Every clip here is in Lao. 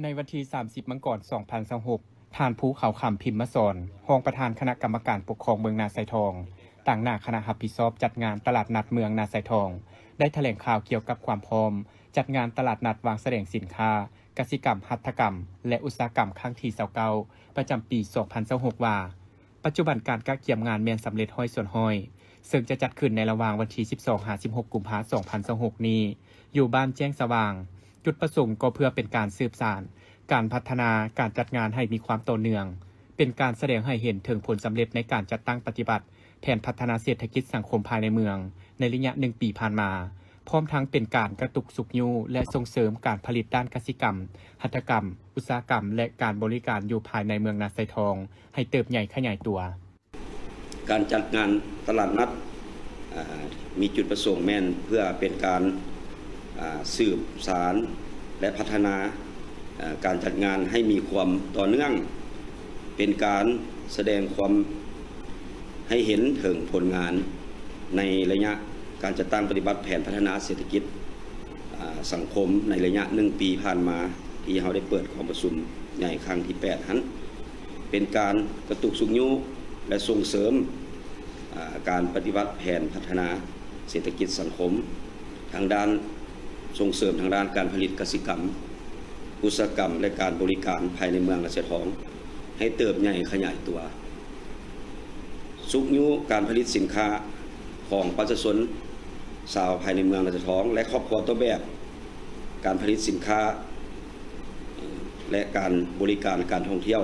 ໃນວັນທີສາມສິບ ມັງກອນ ສອງພັນຊາວຫົກ, ທ່ານ ພູເຂົາຄຳ ພິມມະສອນ, ຮອງປະທານຄະນະກຳມະການປົກຄອງເມືອງນາຊາຍທອງ, ຕາງໜ້າຄະນະຮັບຜິດຊອບຈັດງານຕະຫຼາດນັດເມືອງນາຊາຍທອງ ໄດ້ຖະແຫຼງຂ່າວກ່ຽວກັບຄວາມພ້ອມຈັດງານຕະຫຼາດນັດວາງສະແດງສິນຄ້າກະສິກຳ, ຫັດຖະກຳ ແລະ ອຸດສາຫະກຳຄັ້ງທີຊາວເກົ້າ ປະຈຳປີສອງພັນຊາວຫົກ ວ່າ ປັດຈຸບັນການກະກຽມງານແມ່ນສຳເລັດຮ້ອຍສ່ວນຮ້ອຍ, ເຊິ່ງຈະຈັດຂຶ້ນໃນລະຫວ່າງວັນທີສິບສອງ ຫາ ສິບຫົກ ກຸມພາ ສອງພັນຊາວຫົກນີ້ ຢູ່ບ້ານແຈ້ງສະຫວ່າງ. ຈຸດປະສົງກໍເພື່ອເປັນການສືບສານການພັດທະນາການຈັດງານໃຫ້ມີຄວາມຕໍ່ເນື່ອງ, ເປັນການສະແດງໃຫ້ເຫັນເຖິງຜົນສຳເລັດໃນການຈັດຕັ້ງປະຕິບັດແຜນພັດທະນາເສດຖະກິດສັງຄົມພາຍໃນເມືອງໃນໄລຍະໜຶ່ງປີຜ່ານມາ, ພ້ອມທັງເປັນການກະຕຸກຊຸກຍູ້ ແລະ ສົ່ງເສີມການຜະລິດດ້ານກະສິກຳ, ຫັດຖະກຳ, ອຸດສາຫະກຳ ແລະ ການບໍລິການຢູ່ພາຍໃນເມືອງນາຊາຍທອງໃຫ້ເຕີບໃຫຍ່ຂະຫຍາຍຕົວ. ການຈັດງານຕະຫຼາດນັດ ອາ ມີຈຸດປະສົງແມ່ນເພື່ອເປັນການ ອາ ສືບສານ ແລະ ພັດທະນາ ອາ ການຈັດງານໃຫ້ມີຄວາມຕໍ່ເນື່ອງ, ເປັນການສະແດງຄວາມ ໃຫ້ເຫັນເຖິງຜົນງານໃນໄລຍະການຈັດຕັ້ງປະຕິບັດແຜນພັດທະນາເສດຖະກິດ ອາ ສັງຄົມໃນໄລຍະໜຶ່ງປີຜ່ານມາ ທີ່ເຮົາໄດ້ເປີດກອງປະຊຸມໃຫຍ່ຄັ້ງທີແປດຫັ້ນ ເປັນການກະຕຸກຊຸກຍູ້ ແລະ ສົ່ງເສີມ ອາ ການປະຕິບັດແຜນພັດທະນາເສດຖະກິດສັງຄົມ ທາງດ້ານ ສົ່ງເສີມທາງດ້ານການຜະລິດກະສິກຳ, ອຸດສາຫະກຳ ແລະ ການບໍລິການພາຍໃນເມືອງນາຊາຍທອງ ໃຫ້ເຕີບໃຫຍ່ຂະຫຍາຍຕົວ, ຊຸກຍູ້ການຜະລິດສິນຄ້າຂອງປະຊາຊົນຊາວພາຍໃນເມືອງນາຊາຍທອງ ແລະ ຄອບຄົວຕົ້ນແບບ, ການຜະລິດສິນຄ້າ ແລະ ການບໍລິການການທ່ອງທ່ຽວ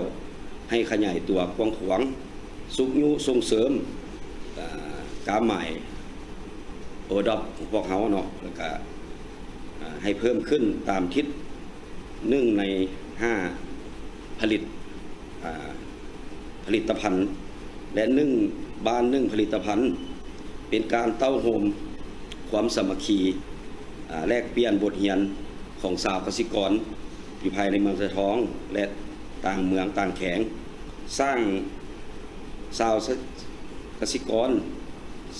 ໃຫ້ຂະຫຍາຍຕົວກວ້າງຂວາງ, ຊຸກຍູ້ສົ່ງເສີມ ອາ ກ້າວໝາຍ ໂອດອບ ຂອງພວກເຮົາເນາະ ແລ້ວກະ ອາ ໃຫ້ເພີ່ມຂຶ້ນຕາມທິດ ໜຶ່ງໃນຫ້າຜະລິດ ອາ ຜະລິດຕະພັນ ແລະ ໜຶ່ງບ້ານໜຶ່ງຜະລິດຕະພັນ ເປັນການເຕົ້າໂຮມຄວາມສາມັກຄີ ອາ ແລກປ່ຽນບົດຮຽນຂອງຊາວກະສິກອນຢູ່ພາຍໃນເມືອງນາຊາຍທອງ ແລະ ຕ່າງເມືອງຕ່າງແຂວງ, ສ້າງຊາວກະສິກອນ,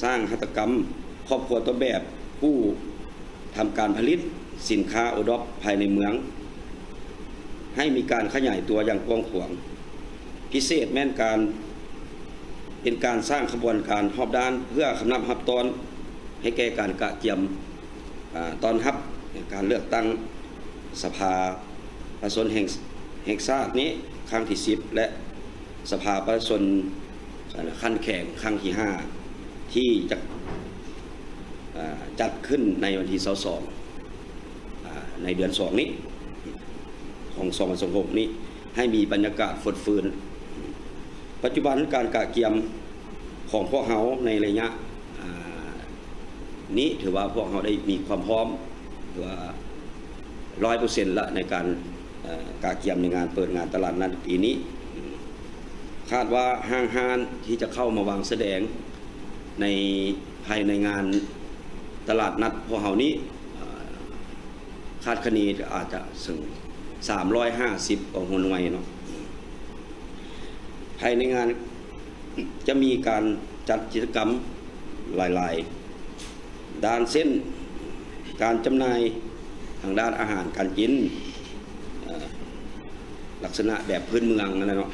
ສ້າງຫັດຖະກຳ, ຄອບຄົວຕົ້ນແບບ, ຜູ້ ທຳການຜະລິດສິນຄ້າໂອດອບພາຍໃນເມືອງ ໃຫ້ມີການຂະຫຍາຍຕົວຢ່າງກວ້າງຂວາງ, ພິເສດແມ່ນການ ເປັນການສ້າງຂະບວນການຮອບດ້ານເພື່ອຄຳນັບຮັບຕ້ອນໃຫ້ແກ່ການກະກຽມ ອາ ຕ້ອນຮັບການເລືອກຕັ້ງສະພາປະຊາຊົນແຫ່ງ ແຫ່ງຊາດນີ້ຄັ້ງທີສິບ ແລະ ສະພາປະຊາຊົນ ອາ ຂັ້ນແຂວງຄັ້ງທີຫ້າ ທີ່ຈະ ອາ ຈັດຂຶ້ນໃນວັນທີຊາວສອງ ອາ ໃນເດືອນສອງນີ້ ຂອງສອງພັນຊາວຫົກນີ້ ໃຫ້ມີບັນຍາກາດຟົດຟື້ນ. ປັດຈຸບັນການກະກຽມຂອງພວກເຮົາໃນໄລຍະ ອາ ນີ້ ຖືວ່າພວກເຮົາໄດ້ມີຄວາມພ້ອມ ຖືວ່າຮ້ອຍເປີເຊັນລະ ໃນການ ເອີ ກະກຽມໃນງານເປີດງານຕະຫຼາດນັດປີນີ້. ຄາດວ່າຫ້າງຮ້ານທີ່ຈະເຂົ້າມາວາງສະແດງໃນ ພາຍໃນງານຕະຫຼາດນັດພວກເຮົານີ້ ເອີ ຄາດຄະເນອາດຈະເຖິງສາມຮ້ອຍຫ້າສິບກວ່າຫົວໜ່ວຍເນາະ. ພາຍໃນງານຈະມີການຈັດກິດຈະກຳຫຼາຍໆດ້ານ ເຊັ່ນ ການຈຳໜ່າຍທາງດ້ານອາຫານການກິນ ເອີ ລັກສະນະແບບພື້ນເມືອງຫັ້ນແຫຼະເນາະ,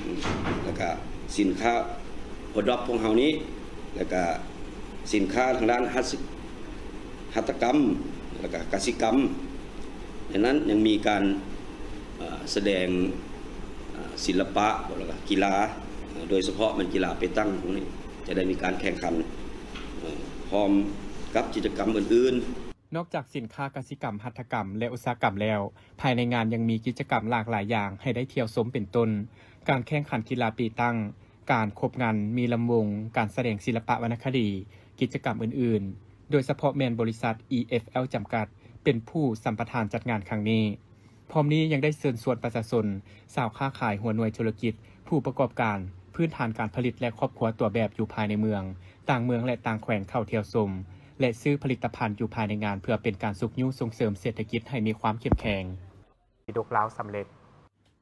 ແລ້ວກະສິນຄ້າໂອດອບຂອງເຮົານີ້ ແລ້ວກະສິນຄ້າທາງດ້ານຫັດ ຫັດຖະກຳ ແລ້ວກະກະສິກຳ. ໃນນັ້ນຍັງມີການ ເອີ ສະແດງ ເອີ ສິລະປະ ແລ້ວກະກິລາ ເອີ ໂດຍສະເພາະແມ່ນກິລາເປຕັງ ພວກນີ້ຈະໄດ້ມີການແຂ່ງຂັນ ເອີ ພ້ອມກັບກິດຈະກຳອື່ນໆ. ນອກຈາກສິນຄ້າກະສິກຳ, ຫັດຖະກຳ ແລະ ອຸດສາຫະກຳແລ້ວ, ພາຍໃນງານຍັງມີກິດຈະກຳຫຼາກຫຼາຍຢ່າງໃຫ້ໄດ້ທ່ຽວຊົມ ເປັນຕົ້ນ ການແຂ່ງຂັນກິລາເປຕັງ, ການຄົບງັນມີລຳວົງ, ການສະແດງສິລະປະວັນນະຄະດີ, ກິດຈະກຳອື່ນໆ, ໂດຍສະເພາະແມ່ນບໍລິສັດ ອີ ເອັຟ ແອລ ຈຳກັດ ເປັນຜູ້ສຳປະທານຈັດງານຄັ້ງນີ້. ພ້ອມນີ້ຍັງໄດ້ເຊີນຊວນປະຊາຊົນ, ຊາວຄ້າຂາຍ, ຫົວໜ່ວຍທຸລະກິດ, ຜູ້ປະກອບການ, ພື້ນຖານການຜະລິດ ແລະ ຄອບຄົວຕົວແບບຢູ່ພາຍໃນເມືອງ, ຕ່າງເມືອງ ແລະ ຕ່າງແຂວງເຂົ້າທ່ຽວຊົມ ແລະ ຊື້ຜະລິດຕະພັນຢູ່ພາຍໃນງານ ເພື່ອເປັນການຊຸກຍູ້ສົ່ງເສີມເສດຖະກິດໃຫ້ມີຄວາມເຂັ້ມແຂງ. ປີດົກລາວສຳເລັດ.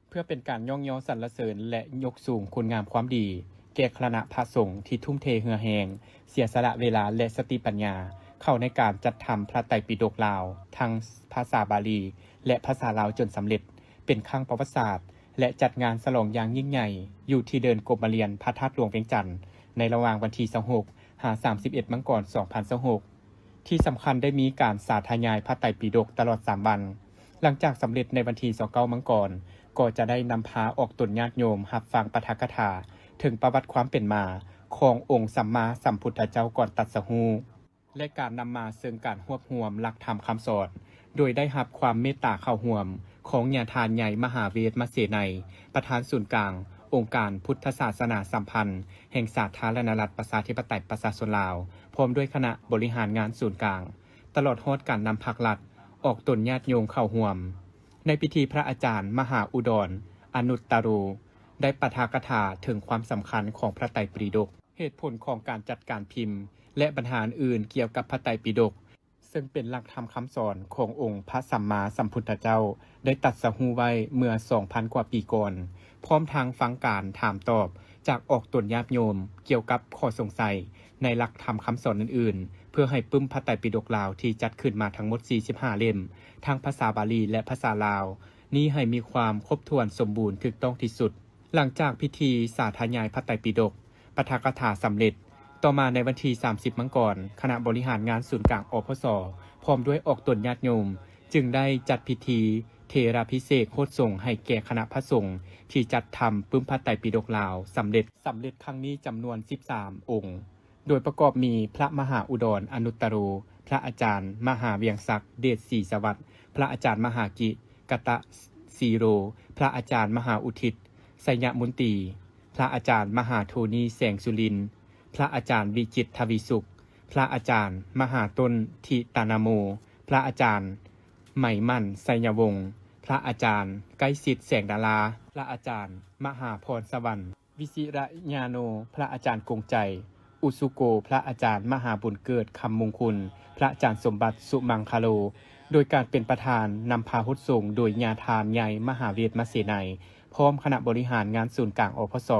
ເພື່ອເປັນການຍ້ອງຍໍສັນລະເສີນ ແລະ ຍົກສູງຄຸນງາມຄວາມດີແກ່ຄະນະພະສົງທີ່ທຸ່ມເທເຫື່ອແຮງ, ເສຍສະຫຼະເວລາ ແລະ ສະຕິປັນຍາເຂົ້າໃນການຈັດທຳພະໄຕປິດົກລາວ ທັງພາສາບາລີ ແລະ ພາສາລາວຈົນສຳເລັດ, ເ ປັນຄັ້ງປະຫວັດສາດ ແລະ ຈັດງານສະຫຼອງຢ່າງຍິ່ງໃຫຍ່ ຢູ່ທີ່ເດີ່ນກົມມະລຽນ ພະທາດຫຼວງວຽງຈັນ ໃນລະຫວ່າງວັນທີຊາວຫົກ ຫາ ສາມສິບເອັດ ມັງກອນ ສອງພັນຊາວຫົກ. ທີ່ສຳຄັນໄດ້ມີການສາທະຍາຍພະໄຕປິດົກຕະຫຼອດສາມວັນ. ຫຼັງຈາກສຳເລັດໃນວັນທີຊາວເກົ້າ ມັງກອນ ກໍຈະໄດ້ນຳພາອອກຕົນຍາດໂຍມຮັບຟັງປາຖະກະຖາເຖິງປະຫວັດຄວາມເປັນມາຂອງອົງສຳມາສຳພຸດທະເຈົ້າກ່ອນຕັດສະຮູ້ ແລະ ການນຳມາເຊິ່ງການຮວບຮວມຫຼັກທຳຄຳສອນ ໂດຍໄດ້ຮັບຄວາມເມດຕາເຂົ້າຮ່ວມຂອງຍາທ່ານໃຫຍ່ມະຫາເວດມະເສໄນ ປະທານສູນກາງອົງການພຸດທະສາສະໜາສຳພັນແຫ່ງສາທາລະນະລັດປະຊາທິປະໄຕປະຊາຊົນລາວ ພ້ອມດ້ວຍຄະນະບໍລິຫານງານສູນກາງ, ຕະຫຼອດຮອດການນຳພາກລັດອອກຕົນຍາດໂຍມເຂົ້າຮ່ວມ. ໃນພິທີ ພະອາຈານມະຫາອຸດອນ ອະນຸດຕະໂລ ໄດ້ປາຖະກະຖາເຖິງຄວາມສຳຄັນຂອງພະໄຕປິດົກ, ເຫດຜົນຂອງການຈັດການພິມ ແລະ ບັນຫາອື່ນໆກ່ຽວກັບພະໄຕປິດົກ, ເຊິ່ງເປັນຫຼັກທຳຄຳສອນຂອງອົງພະສຳມາສຳພຸດທະເຈົ້າ ໄດ້ຕັດສະຮູ້ໄວ້ເມື່ອສອງພັນກວ່າປີກ່ອນ, ພ້ອມທັງຟັງການຖາມຕອບຈາກອອກຕົນຍາດໂຍມກ່ຽວກັບຂໍ້ສົງໄສໃນຫຼັກທຳຄຳສອນອື່ນໆ ເພື່ອໃຫ້ປຶ້ມພະໄຕປິດົກລາວທີ່ຈັດຂຶ້ນມາທັງໝົດສີ່ສິບຫ້າເຫຼັ້ມ ທັງພາສາບາລີ ແລະ ພາສາລາວ ນີ້ໃຫ້ມີຄວາມຄົບຖ້ວນສົມບູນຖືກຕ້ອງທີ່ສຸດ. ຫຼັງຈາກພິທີສາທະຍາຍພະໄຕປິດົກ ປາຖະກະຖາສຳເລັດ, ຕໍ່ມາໃນວັນທີສາມສິບ ມັງກອນ ຄະນະບໍລິຫານງານສູນກາງ ອພສ ພ້ອມດ້ວຍອອກຕົນຍາດໂຍມ ຈຶ່ງໄດ້ຈັດພິທີເຖລາພິເສກໂຫດສົງໃຫ້ແກ່ຄະນະພະສົງທີ່ຈັດທຳປຶ້ມພະໄຕປິດົກລາວສຳເລັດ, ສຳເລັດຄັ້ງນີ້ຈຳນວນສິບສາມອົງ. ໂດຍປະກອບມີ ພະມະຫາອຸດອນ ອະນຸດຕະໂລ, ພະອາຈານມະຫາວຽງສັກ ເດດສີສະຫວັດ, ພະອາຈານມະຫາກິ ກະຕະສີໂລ, ພະອາຈານມະຫາອຸທິດ ໄຊຍະມົນຕີ, ພະອາຈານມະຫາໂທນີ ແສງສຸລິນ, ພະອາຈານວິຈິດ ທະວີສຸກ, ພະອາຈານມະຫາຕົ້ນ ທິຕະນະໂມ, ພະອາຈານໄໝໝັ້ນ ໄຊຍະວົງ, ພະອາຈານ ໃກ້ຊິດ ແສງດາລາ, ພະອາຈານມະຫາພອນສະຫວັນ ວິຊິຣະຍາໂນ, ພະອາຈານກົງໄຈ ອຸສຸໂກ, ພະອາຈານມະຫາບຸນເກີດ ຄຳມຸງຄຸນ, ພະອາຈານສົມບັດ ສຸມັງຄະໂລ, ໂດຍການເປັນປະທານນຳພາຫົດສົງໂດຍຍາທ່ານໃຫຍ່ມະຫາເວດມະເສໄນ, ພ້ອມຄະນະບໍລິຫານງານສູນກາງ ອພສ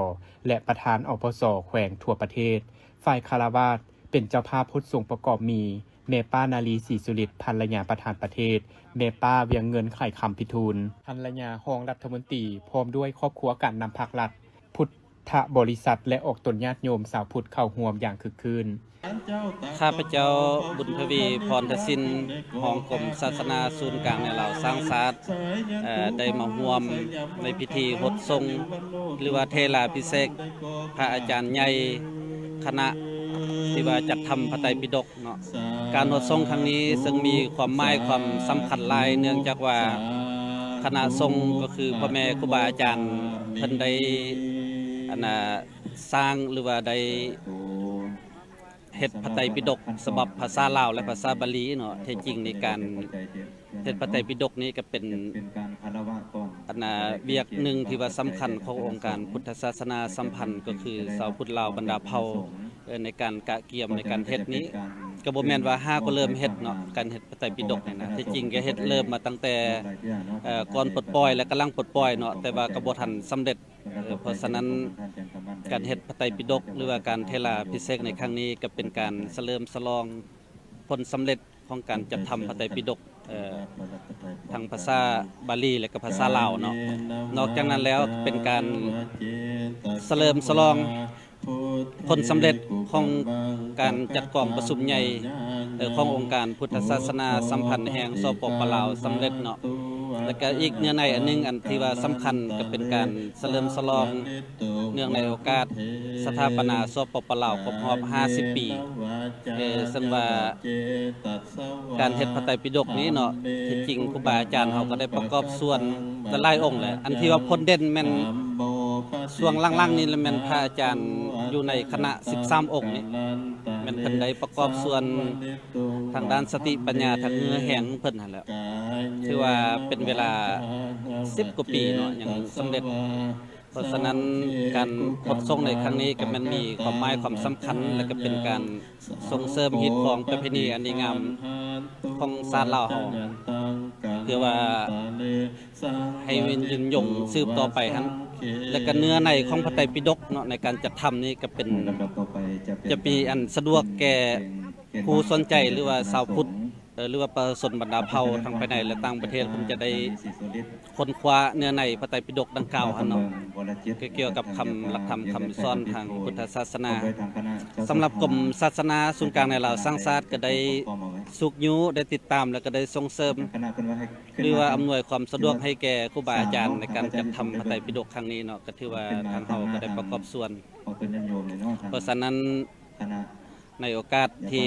ແລະ ປະທານ ອພສ ແຂວງທົ່ວປະເທດ. ຝ່າຍຄາລະວາດເປັນເຈົ້າພາບຫົດສົງປະກອບມີ ແມ່ປ້ານາລີ ສີສຸລິດ ພັນລະຍາປະທານປະເທດ, ແມ່ປ້າວຽງເງິນ ໄຂຄຳພິທູນ ພັນລະຍາຮອງລັດຖະມົນຕີ ພ້ອມດ້ວຍຄອບຄົວການນຳພາກລັດ, ພຸດທະບໍລິສັດ ແລະ ອອກຕົນຍາດໂຍມຊາວພຸດເຂົ້າຮ່ວມຢ່າງຄຶກຄື້ນ. ຂ້າພະເຈົ້າ ບຸນທະວີ ພອນທະສິນ ຮອງກົມສາສະໜາສູນກາງແນວລາວສ້າງຊາດ ເອີ່ ໄດ້ມາຮ່ວມໃນພິທີຫົດສົງ ຫຼືວ່າເຖລາພິເສກພະອາຈານໃຫຍ່ ຄະນະທີ່ວ່າຈັດທຳພະໄຕປິດົກ ເນາະ. ການຫົດສົງຄັ້ງນີ້ເຊິ່ງມີຄວາມໝາຍຄວາມສຳຄັນຫຼາຍ ເນື່ອງຈາກວ່າຄະນະສົງກໍຄືພໍ່ແມ່ຄູບາອາຈານເພິ່ນໄດ້ ອັນນ່າ ສ້າງ ຫຼືວ່າໄດ້ເຮັດພະໄຕປິດົກສະບັບພາສາລາວ ແລະ ພາສາບາລີເນາະ. ແທ້ຈິງໃນການ ເຮັດພະໄຕປິດົກນີ້ກໍເປັນ ອັນນ່າ ວຽກໜຶ່ງທີ່ວ່າສຳຄັນຂອງອົງການພຸດທະສາສະໜາສຳພັນ ກໍຄືຊາວພຸດລາວບັນດາເຜົ່າ ເອີ ໃນການກະກຽມໃນການເຮັດນີ້ ກໍບໍ່ແມ່ນວ່າຫາກໍເລີ່ມເຮັດເນາະ. ການເຮັດພະໄຕປິດົກນີ້ນະ ທີ່ຈິງກໍເຮັດເລີ່ມມາຕັ້ງແຕ່ ເອີ ກ່ອນປົດປ່ອຍ ແລະ ກຳລັງປົດປ່ອຍເນາະ ແຕ່ວ່າກໍບໍ່ທັນສຳເລັດ. ເອີ ເພາະສະນັ້ນ ການເຮັດພະໄຕປິດົກ ຫຼືວ່າການເຖລາພິເສກໃນຄັ້ງນີ້ ກໍເປັນການສະເຫຼີມສະຫຼອງຜົນສຳເລັດ ຂອງການຈັດທຳພະໄຕປິດົກ ເອີ ທັງພາສາບາລີ ແລະ ກໍພາສາລາວເນາະ. ນອກຈາກນັ້ນແລ້ວ ເປັນການສະເຫຼີມສະຫຼອງຜົນສຳເລັດຂອງການຈັດກອງປະຊຸມໃຫຍ່ ເອີ ຂອງອົງການພຸດທະສາສະໜາສຳພັນແຫ່ງ ສປປ ລາວ ສຳເລັດເນາະ. ແລະ ກໍອີກເນື້ອໃນອັນໜຶ່ງ ອັນທີ່ວ່າສຳຄັນ ກໍເປັນການສະເຫຼີມສະຫຼອງ ເນື່ອງໃນໂອກາດສະຖາປະນາ ສປປ ລາວ ຄົບຮອບຫ້າສິບປີ ເອີ ເຊິ່ງວ່າການເຮັດພະໄຕປິດົກນີ້ເນາະ ທີ່ຈິງຄູບາອາຈານເຮົາກໍໄດ້ປະກອບສ່ວນຫຼາຍໆອົງແຫຼະ. ອັນທີ່ວ່າພົ້ນເດັ່ນແມ່ນຊ່ວງຫຼັງໆນີ້ແຫຼະ ແມ່ນພະອາຈານຢູ່ໃນຄະນະສິບສາມອົງນີ້ ແມ່ນເພິ່ນໄດ້ປະກອບສ່ວນທາງດ້ານສະຕິປັນຍາ ທາງເຫື່ອແຮງເພິ່ນຫັ້ນແຫຼະ ຖືວ່າເປັນເວລາສິບກວ່າປີເນາະ ຍັງສຳເລັດ. ເພາະສະນັ້ນ ການຂົນສົ່ງໃນຄັ້ງນີ້ກໍແມ່ນມີຄວາມໝາຍຄວາມສຳຄັນ ແລະ ກໍເປັນການສົ່ງເສີມຮີດຄອງປະເພນີອັນດີງາມຂອງຊາດລາວເຮົາ ເພື່ອວ່າໃຫ້ມັນຍືນຍົງສືບຕໍ່ໄປຫັ້ນ. ແລະ ກໍເນື້ອໃນຂອງພະໄຕປິດົກເນາະ ໃນການຈັດທຳນີ້ກໍເປັນ ຈະມີອັນສະດວກແກ່ຜູ້ສົນໃຈ ຫຼືວ່າຊາວພຸດ ຫຼືວ່າປະຊາຊົນບັນດາເຜົ່າທັງພາຍໃນ ແລະ ຕ່າງປະເທດ ເພິ່ນຈະໄດ້ຄົ້ນຄວ້າເນື້ອໃນພະໄຕປິດົກດັ່ງກ່າວຫັ້ນເນາະ ກ່ຽວກັບຄຳຫຼັກທຳຄຳສອນທາງພຸດທະສາສະໜາ. ສຳລັບກົມສາສະໜາສູນກາງໃນລາວສ້າງຊາດ ກໍໄດ້ຊຸກຍູ້ ໄດ້ຕິດຕາມ ແລະ ກໍໄດ້ສົ່ງເສີມ ຫຼືວ່າອຳນວຍຄວາມສະດວກໃຫ້ແກ່ຄູບາອາຈານໃນການຈັດທຳພະໄຕປິດົກຄັ້ງນີ້ເນາະ ກໍຖືວ່າທາງເຮົາກໍໄດ້ປະກອບສ່ວນ. ເພາະສະນັ້ນ ໃນໂອກາດທີ່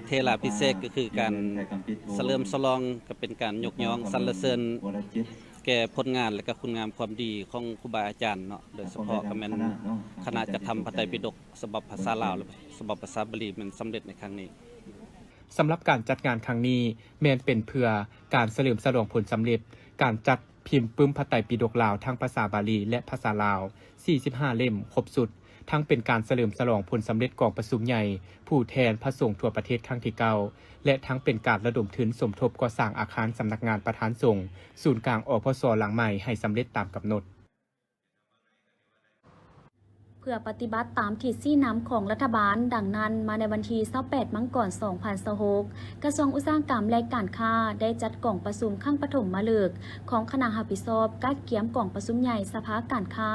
ເທລາພິເສກ ກໍຄືການສະເຫຼີມສະຫຼອງ ກໍເປັນການຍົກຍ້ອງສັນລະເສີນແກ່ຜົນງານ ແລະ ກໍຄຸນງາມຄວາມດີຂອງຄູບາອາຈານເນາະ ໂດຍສະເພາະກໍແມ່ນຄະນະຈັດທຳພະໄຕປິດົກສະບັບພາສາລາວ ແລະ ສະບັບພາສາບາລີ ແມ່ນສຳເລັດໃນຄັ້ງນີ້. ສຳລັບການຈັດງານຄັ້ງນີ້ ແມ່ນເປັນເພື່ອການສະເຫຼີມສະຫຼອງຜົນສຳເລັດການຈັດພິມປຶ້ມພະໄຕປິດົກລາວ ທັງພາສາບາລີ ແລະ ພາສາລາວ ສີ່ສິບຫ້າເຫຼັ້ມຄົບຊຸດ, ທັງເປັນການສະເຫຼີມສະຫຼອງຜົນສຳເລັດກອງປະຊຸມໃຫຍ່ຜູ້ແທນພະສົງທົ່ວປະເທດຄັ້ງທີເກົ້າ ແລະ ທັງເປັນການລະດົມທຶນສົມທົບກໍ່ສ້າງອາຄານສຳນັກງານປະທານສົງ ສູນກາງ ອພສ ຫຼັງໃໝ່ໃຫ້ສຳເລັດຕາມກຳນົດ. ເພື່ອປະຕິບັດຕາມທິດຊີ້ນຳຂອງລັດຖະບານ, ດັ່ງນັ້ນ, ມາໃນວັນທີຊາວແປດ ມັງກອນ ສອງພັນຊາວຫົກ, ກະຊວງອຸດສາຫະກຳ ແລະ ການຄ້າ ໄດ້ຈັດກອງປະຊຸມຄັ້ງປະຖົມມະເລິກຂອງຄະນະຮັບຜິດຊອບກະກຽມກອງປະຊຸມໃຫຍ່ສະພາການຄ້າ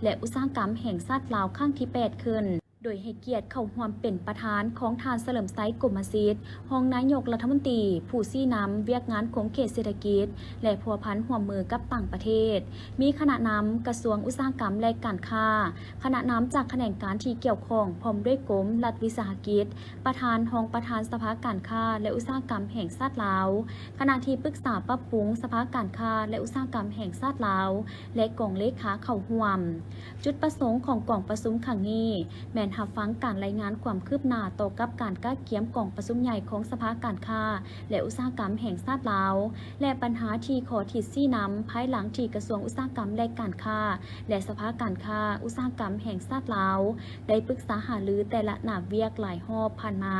ແລະ ອຸດສາຫະກຳແຫ່ງຊາດລາວ ຄັ້ງທີແປດ ຂຶ້ນ. ໂດຍໃຫ້ກຽດເຂົ້າຮ່ວມເປັນປະທານຂອງທ່ານ ສະເຫຼີມໄຊ ກົມມະສິດ ຮອງນາຍົກລັດຖະມົນຕີ ຜູ້ຊີ້ນຳວຽກງານຂົງເຂດເສດຖະກິດ ແລະ ພົວພັນຮ່ວມມືກັບຕ່າງປະເທດ, ມີຄະນະນຳກະຊວງອຸດສາຫະກຳ ແລະ ການຄ້າ, ຄະນະນຳຈາກຂະແໜງການທີ່ກ່ຽວຂ້ອງ ພ້ອມດ້ວຍກົມລັດວິສາຫະກິດ, ປະທານ, ຮອງປະທານສະພາການຄ້າ ແລະ ອຸດສາຫະກຳແຫ່ງຊາດລາວ, ຄະນະທີ່ປຶກສາປັບປຸງສະພາການຄ້າ ແລະ ອຸດສາຫະກຳແຫ່ງຊາດລາວ ແລະ ກອງເລຂາເຂົ້າຮ່ວມ. ຈຸດປະສົງຂອງກອງປະຊຸມຄັ້ງນີ້ ແມ່ນຮັບຟັງການລາຍງານຄວາມຄືບໜ້າຕໍ່ກັບການກະກຽມກອງປະຊຸມໃຫຍ່ຂອງສະພາການຄ້າ ແລະ ອຸດສາຫະກຳແຫ່ງຊາດລາວ ແລະ ບັນຫາທີ່ຂໍ້ທິດຊີ້ນຳ ພາຍຫຼັງທີ່ກະຊວງອຸດສາຫະກຳ ແລະ ການຄ້າ ແລະ ສະພາການຄ້າ ອຸດສາຫະກຳແຫ່ງຊາດລາວ ໄດ້ປຶກສາຫາລືແຕ່ລະໜ້າວຽກຫຼາຍຮອບຜ່ານມາ,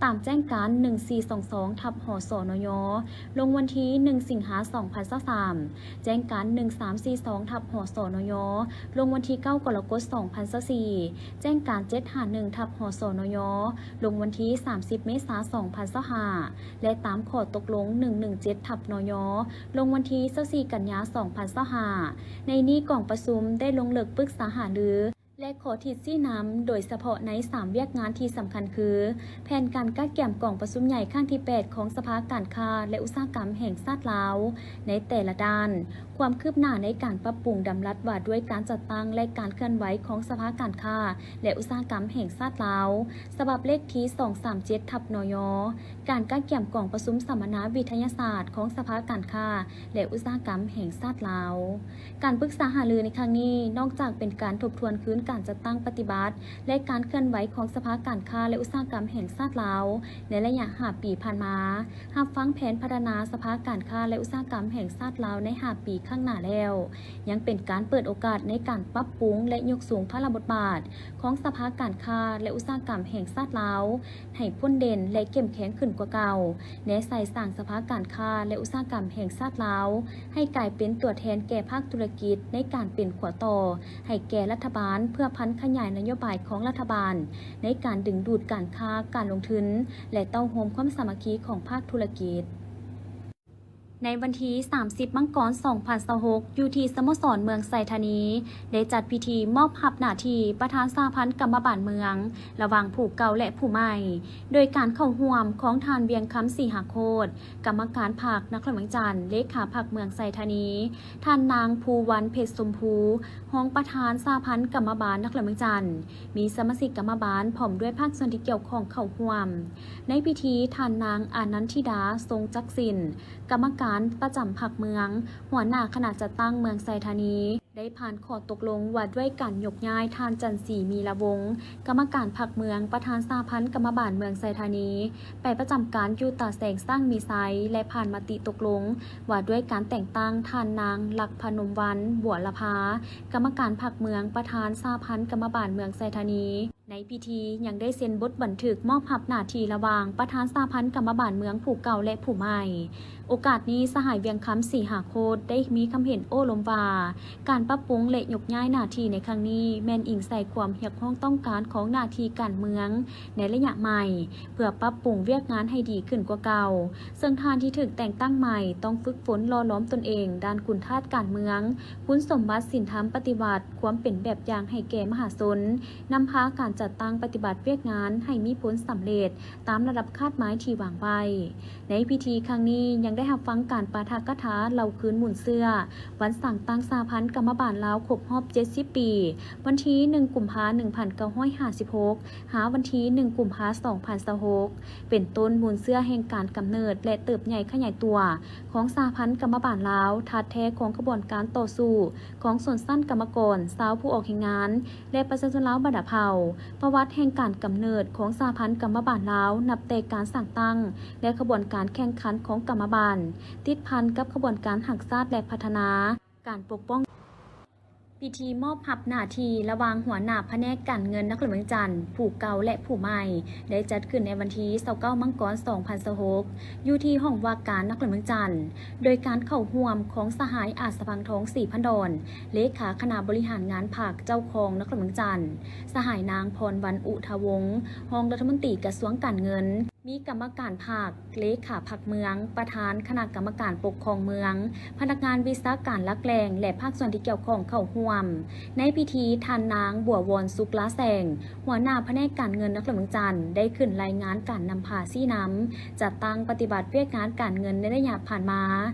ຕາມແຈ້ງການ ໜຶ່ງສີ່ສອງສອງ ທັບ ຫສນຍ ລົງວັນທີ ໜຶ່ງ ສິງຫາ ສອງພັນຊາວສາມ, ແຈ້ງການ ໜຶ່ງສາມສີ່ສອງ ທັບ ຫສນຍ ລົງວັນທີ ເກົ້າ ກໍລະກົດ ສອງພັນຊາວສີ່, ແຈ້ງການ ເຈັດຫ້າໜຶ່ງ ທັບ ຫສນຍ ລົງວັນທີ ສາມສິບ ເມສາ ສອງພັນຊາວຫ້າ ແລະ ຕາມຂໍ້ຕົກລົງ ໜຶ່ງໜຶ່ງເຈັດ ທັບ ນຍ ລົງວັນທີ ຊາວສີ່ ກັນຍາ ສອງພັນຊາວຫ້າ. ໃນນີ້ກອງປະຊຸມໄດ້ລົງເລິກປຶກສາຫາລື ແລະ ຂໍ້ທິດຊີ້ນຳ ໂດຍສະເພາະໃນສາມວຽກງານທີ່ສຳຄັນຄື ແຜນການກະກຽມກອງປະຊຸມໃຫຍ່ຄັ້ງທີແປດ ຂອງສະພາການຄ້າ ແລະ ອຸດສາຫະກຳແຫ່ງຊາດລາວ ໃນແຕ່ລະດ້ານ, ຄວາມຄືບໜ້າໃນການປັບປຸງດຳລັດວ່າດ້ວຍການຈັດຕັ້ງ ແລະ ການເຄື່ອນໄຫວຂອງສະພາການຄ້າ ແລະ ອຸດສາຫະກຳແຫ່ງຊາດລາວ ສະບັບເລກທີ ສອງສາມເຈັດ ທັບ ນຍ, ການກະກຽມກອງປະຊຸມສຳມະນາວິທະຍາສາດຂອງສະພາການຄ້າ ແລະ ອຸດສາຫະກຳແຫ່ງຊາດລາວ. ການປຶກສາຫາລືໃນຄັ້ງນີ້ ນອກຈາກເປັນການທົບທວນຄືນການຈັດຕັ້ງປະຕິບັດ ແລະ ການເຄື່ອນໄຫວຂອງສະພາການຄ້າ ແລະ ອຸດສາຫະກຳແຫ່ງຊາດລາວ ໃນໄລຍະຫ້າປີຜ່ານມາ, ຮັບຟັງແຜນພັດທະນາສະພາການຄ້າ ແລະ ອຸດສາຫະກຳແຫ່ງຊາດລາວໃນຫ້າປີຂ້າງໜ້າແລ້ວ, ຍັງເປັນການເປີດໂອກາດໃນການປັບປຸງ ແລະ ຍົກສູງພາລະບົດບາດຂອງສະພາການຄ້າ ແລະ ອຸດສາຫະກຳແຫ່ງຊາດລາວ ໃຫ້ພົ້ນເດັ່ນ ແລະ ເຂັ້ມແຂງຂຶ້ນກວ່າເກົ່າ, ແນໃສ່ສ້າງສະພາການຄ້າ ແລະ ອຸດສາຫະກຳແຫ່ງຊາດລາວ ໃຫ້ກາຍເປັນຕົວແທນແກ່ພາກທຸລະກິດ ໃນການເປັນຂົວຕໍ່ໃຫ້ແກ່ລັດຖະບານ ເພື່ອຜັນຂະຫຍາຍນະໂຍບາຍຂອງລັດຖະບານ ໃນການດຶງດູດການຄ້າ, ການລົງທຶນ ແລະ ເຕົ້າໂຮມຄວາມສາມັກຄີຂອງພາກທຸລະກິດ. ໃນວັນທີ ສາມສິບ ມັງກອນ ສອງພັນຊາວຫົກ ຢູ່ທີ່ສະໂມສອນເມືອງໄຊທານີ ໄດ້ຈັດພິທີມອບຮັບໜ້າທີ່ປະທານສະຫະພັນກຳມະບານເມືອງ ລະຫວ່າງຜູ້ເກົ່າ ແລະ ຜູ້ໃໝ່ ໂດຍການເຂົ້າຮ່ວມຂອງທ່ານ ວຽງຄຳ ສີຫາໂຄດ ກຳມະການພັກນະຄອນຫຼວງວຽງຈັນ, ເລຂາພັກເມືອງໄຊທານີ, ທ່ານນາງ ພູວັນ ເພັດຊົມພູ ຮອງປະທານສະຫະພັນກຳມະບານນະຄອນຫຼວງວຽງຈັນ, ມີສະມາຊິກກຳມະບານ ພ້ອມດ້ວຍພາກສ່ວນທີ່ກ່ຽວຂ້ອງເຂົ້າຮ່ວມ. ໃນພິທີ, ທ່ານນາງ ອານັນທິດາ ຊົງຈັກສິນ ກຳມະການປະຈຳພັກເມືອງ, ຫົວໜ້າຄະນະຈັດຕັ້ງເມືອງໄຊທານີ ໄດ້ຜ່ານຂໍ້ຕົກລົງວ່າດ້ວຍການຍົກຍ້າຍທ່ານ ຈັນສີ ມີລະວົງ ກຳມະການພັກເມືອງ, ປະທານສະຫະພັນກຳມະບານເມືອງໄຊທານີ ໄປປະຈຳການຢູ່ຕາແສງຊ້າງມີໄຊ ແລະ ຜ່ານມະຕິຕົກລົງວ່າດ້ວຍການແຕ່ງຕັ້ງທ່ານນາງ ລັກພະນົມວັນ ບົວລະພາ ກຳມະການພັກເມືອງ, ປະທານສະຫະພັນກຳມະບານເມືອງໄຊທານີ. ໃນພິທີຍັງໄດ້ເຊັນບົດບັນທຶກມອບຮັບໜ້າທີ່ລະຫວ່າງປະທານສະຫະພັນກຳມະບານເມືອງຜູ້ເກົ່າ ແລະ ຜູ້ໃໝ່. ໂອກາດນີ້ ສະຫາຍ ວຽງຄຳ ສີຫາໂຄດ ໄດ້ມີຄຳເຫັນໂອ້ລົມວ່າ ການປັບປຸງ ແລະ ຍົກຍ້າຍໜ້າທີ່ໃນຄັ້ງນີ້ ແມ່ນອີງໃສ່ຄວາມຮຽກຮ້ອງຕ້ອງການຂອງໜ້າທີ່ການເມືອງໃນໄລຍະໃໝ່ ເພື່ອປັບປຸງວຽກງານໃຫ້ດີຂຶ້ນກວ່າເກົ່າ, ເຊິ່ງທ່ານທີ່ຖືກແຕ່ງຕັ້ງໃໝ່ຕ້ອງຝຶກຝົນຫຼໍ່ຫຼອມຕົນເອງດ້ານຄຸນທາດການເມືອງ, ຄຸນສົມບັດສິນທຳປະຕິວັດ, ຄວາມເປັນແບບຢ່າງໃຫ້ແກ່ມະຫາຊົນ, ນຳພາການຈັດຕັ້ງປະຕິບັດວຽກງານໃຫ້ມີຜົນສຳເລັດຕາມລະດັບຄາດໝາຍທີ່ວາງໄວ້. ໃນພິທີຄັ້ງນີ້ຍັງໄດ້ຮັບຟັງການປາຖະກະຖາເລົ່າຄືນມູນເຊື້ອວັນສ້າງຕັ້ງສະຫະພັນກຳມະບານລາວຄົບຮອບເຈັດສິບປີ, ວັນທີໜຶ່ງ ກຸມພາ ໜຶ່ງພັນເກົ້າຮ້ອຍຫ້າສິບຫົກ ຫາວັນທີໜຶ່ງ ກຸມພາ ສອງພັນຊາວຫົກ ເປັນຕົ້ນມູນເຊື້ອແຫ່ງການກຳເນີດ ແລະ ເຕີບໃຫຍ່ຂະຫຍາຍຕົວຂອງສະຫະພັນກຳມະບານລາວ, ທາດແທ້ຂອງຂະບວນການຕໍ່ສູ້ຂອງຊົນຊັ້ນກຳມະກອນ, ຊາວຜູ້ອອກແຮງງານ ແລະ ປະຊາຊົນລາວບັນດາເຜົ່າ, ປະຫວັດແຫ່ງການກຳເນີດຂອງສະຫະພັນກຳມະບານລາວ ນັບແຕ່ການສ້າງຕັ້ງ ແລະ ຂະບວນການແຂ່ງຂັນຂອງກຳມະບານ, ຕິດພັນກັບຂະບວນການຮັກຊາດ ແລະ ພັດທະນາການປົກປ້ອງ. ພິທີມອບຮັບໜ້າທີ່ລະຫວ່າງຫົວໜ້າພະແນກການເງິນນະຄອນຫຼວງວຽງຈັນຜູ້ເກົ່າ ແລະ ຜູ້ໃໝ່ ໄດ້ຈັດຂຶ້ນໃນວັນທີຊາວເກົ້າ ມັງກອນ ສອງພັນຊາວຫົກ ຢູ່ທີ່ຫ້ອງວ່າການນະຄອນຫຼວງວຽງຈັນ, ໂດຍການເຂົ້າຮ່ວມຂອງສະຫາຍ ອາດສະພັງທອງ ສີພັນດອນ ເລຂາຄະນະບໍລິຫານງານພັກເຈົ້າຄອງນະຄອນຫຼວງວຽງຈັນ, ສະຫາຍນາງ ພອນວັນ ອຸທະວົງ ຮອງລັດຖະມົນຕີກະຊວງການເງິນ, ມີກຳມະການພັກ, ເລຂາພັກເມືອງ, ປະທານຄະນະກຳມະການປົກຄອງເມືອງ, ພະນັກງານວິຊາການຫຼັກແຫຼ່ງ ແລະ ພາກສ່ວນທີ່ກ່ຽວຂ້ອງເຂົ້າຮ່ວມ. ໃນພິທີ ທ່ານນາງ ບົວວອນ ສຸກລາແສງ ຫົວໜ້າພະແນກການເງິນນະຄອນຫຼວງວຽງຈັນ ໄດ້ຂຶ້ນລາຍງານການນຳພາຊີ້ນຳ ຈັດຕັ້ງປະຕິບັດວຽກງານການເງິນໃນໄລຍະຜ່ານມາ,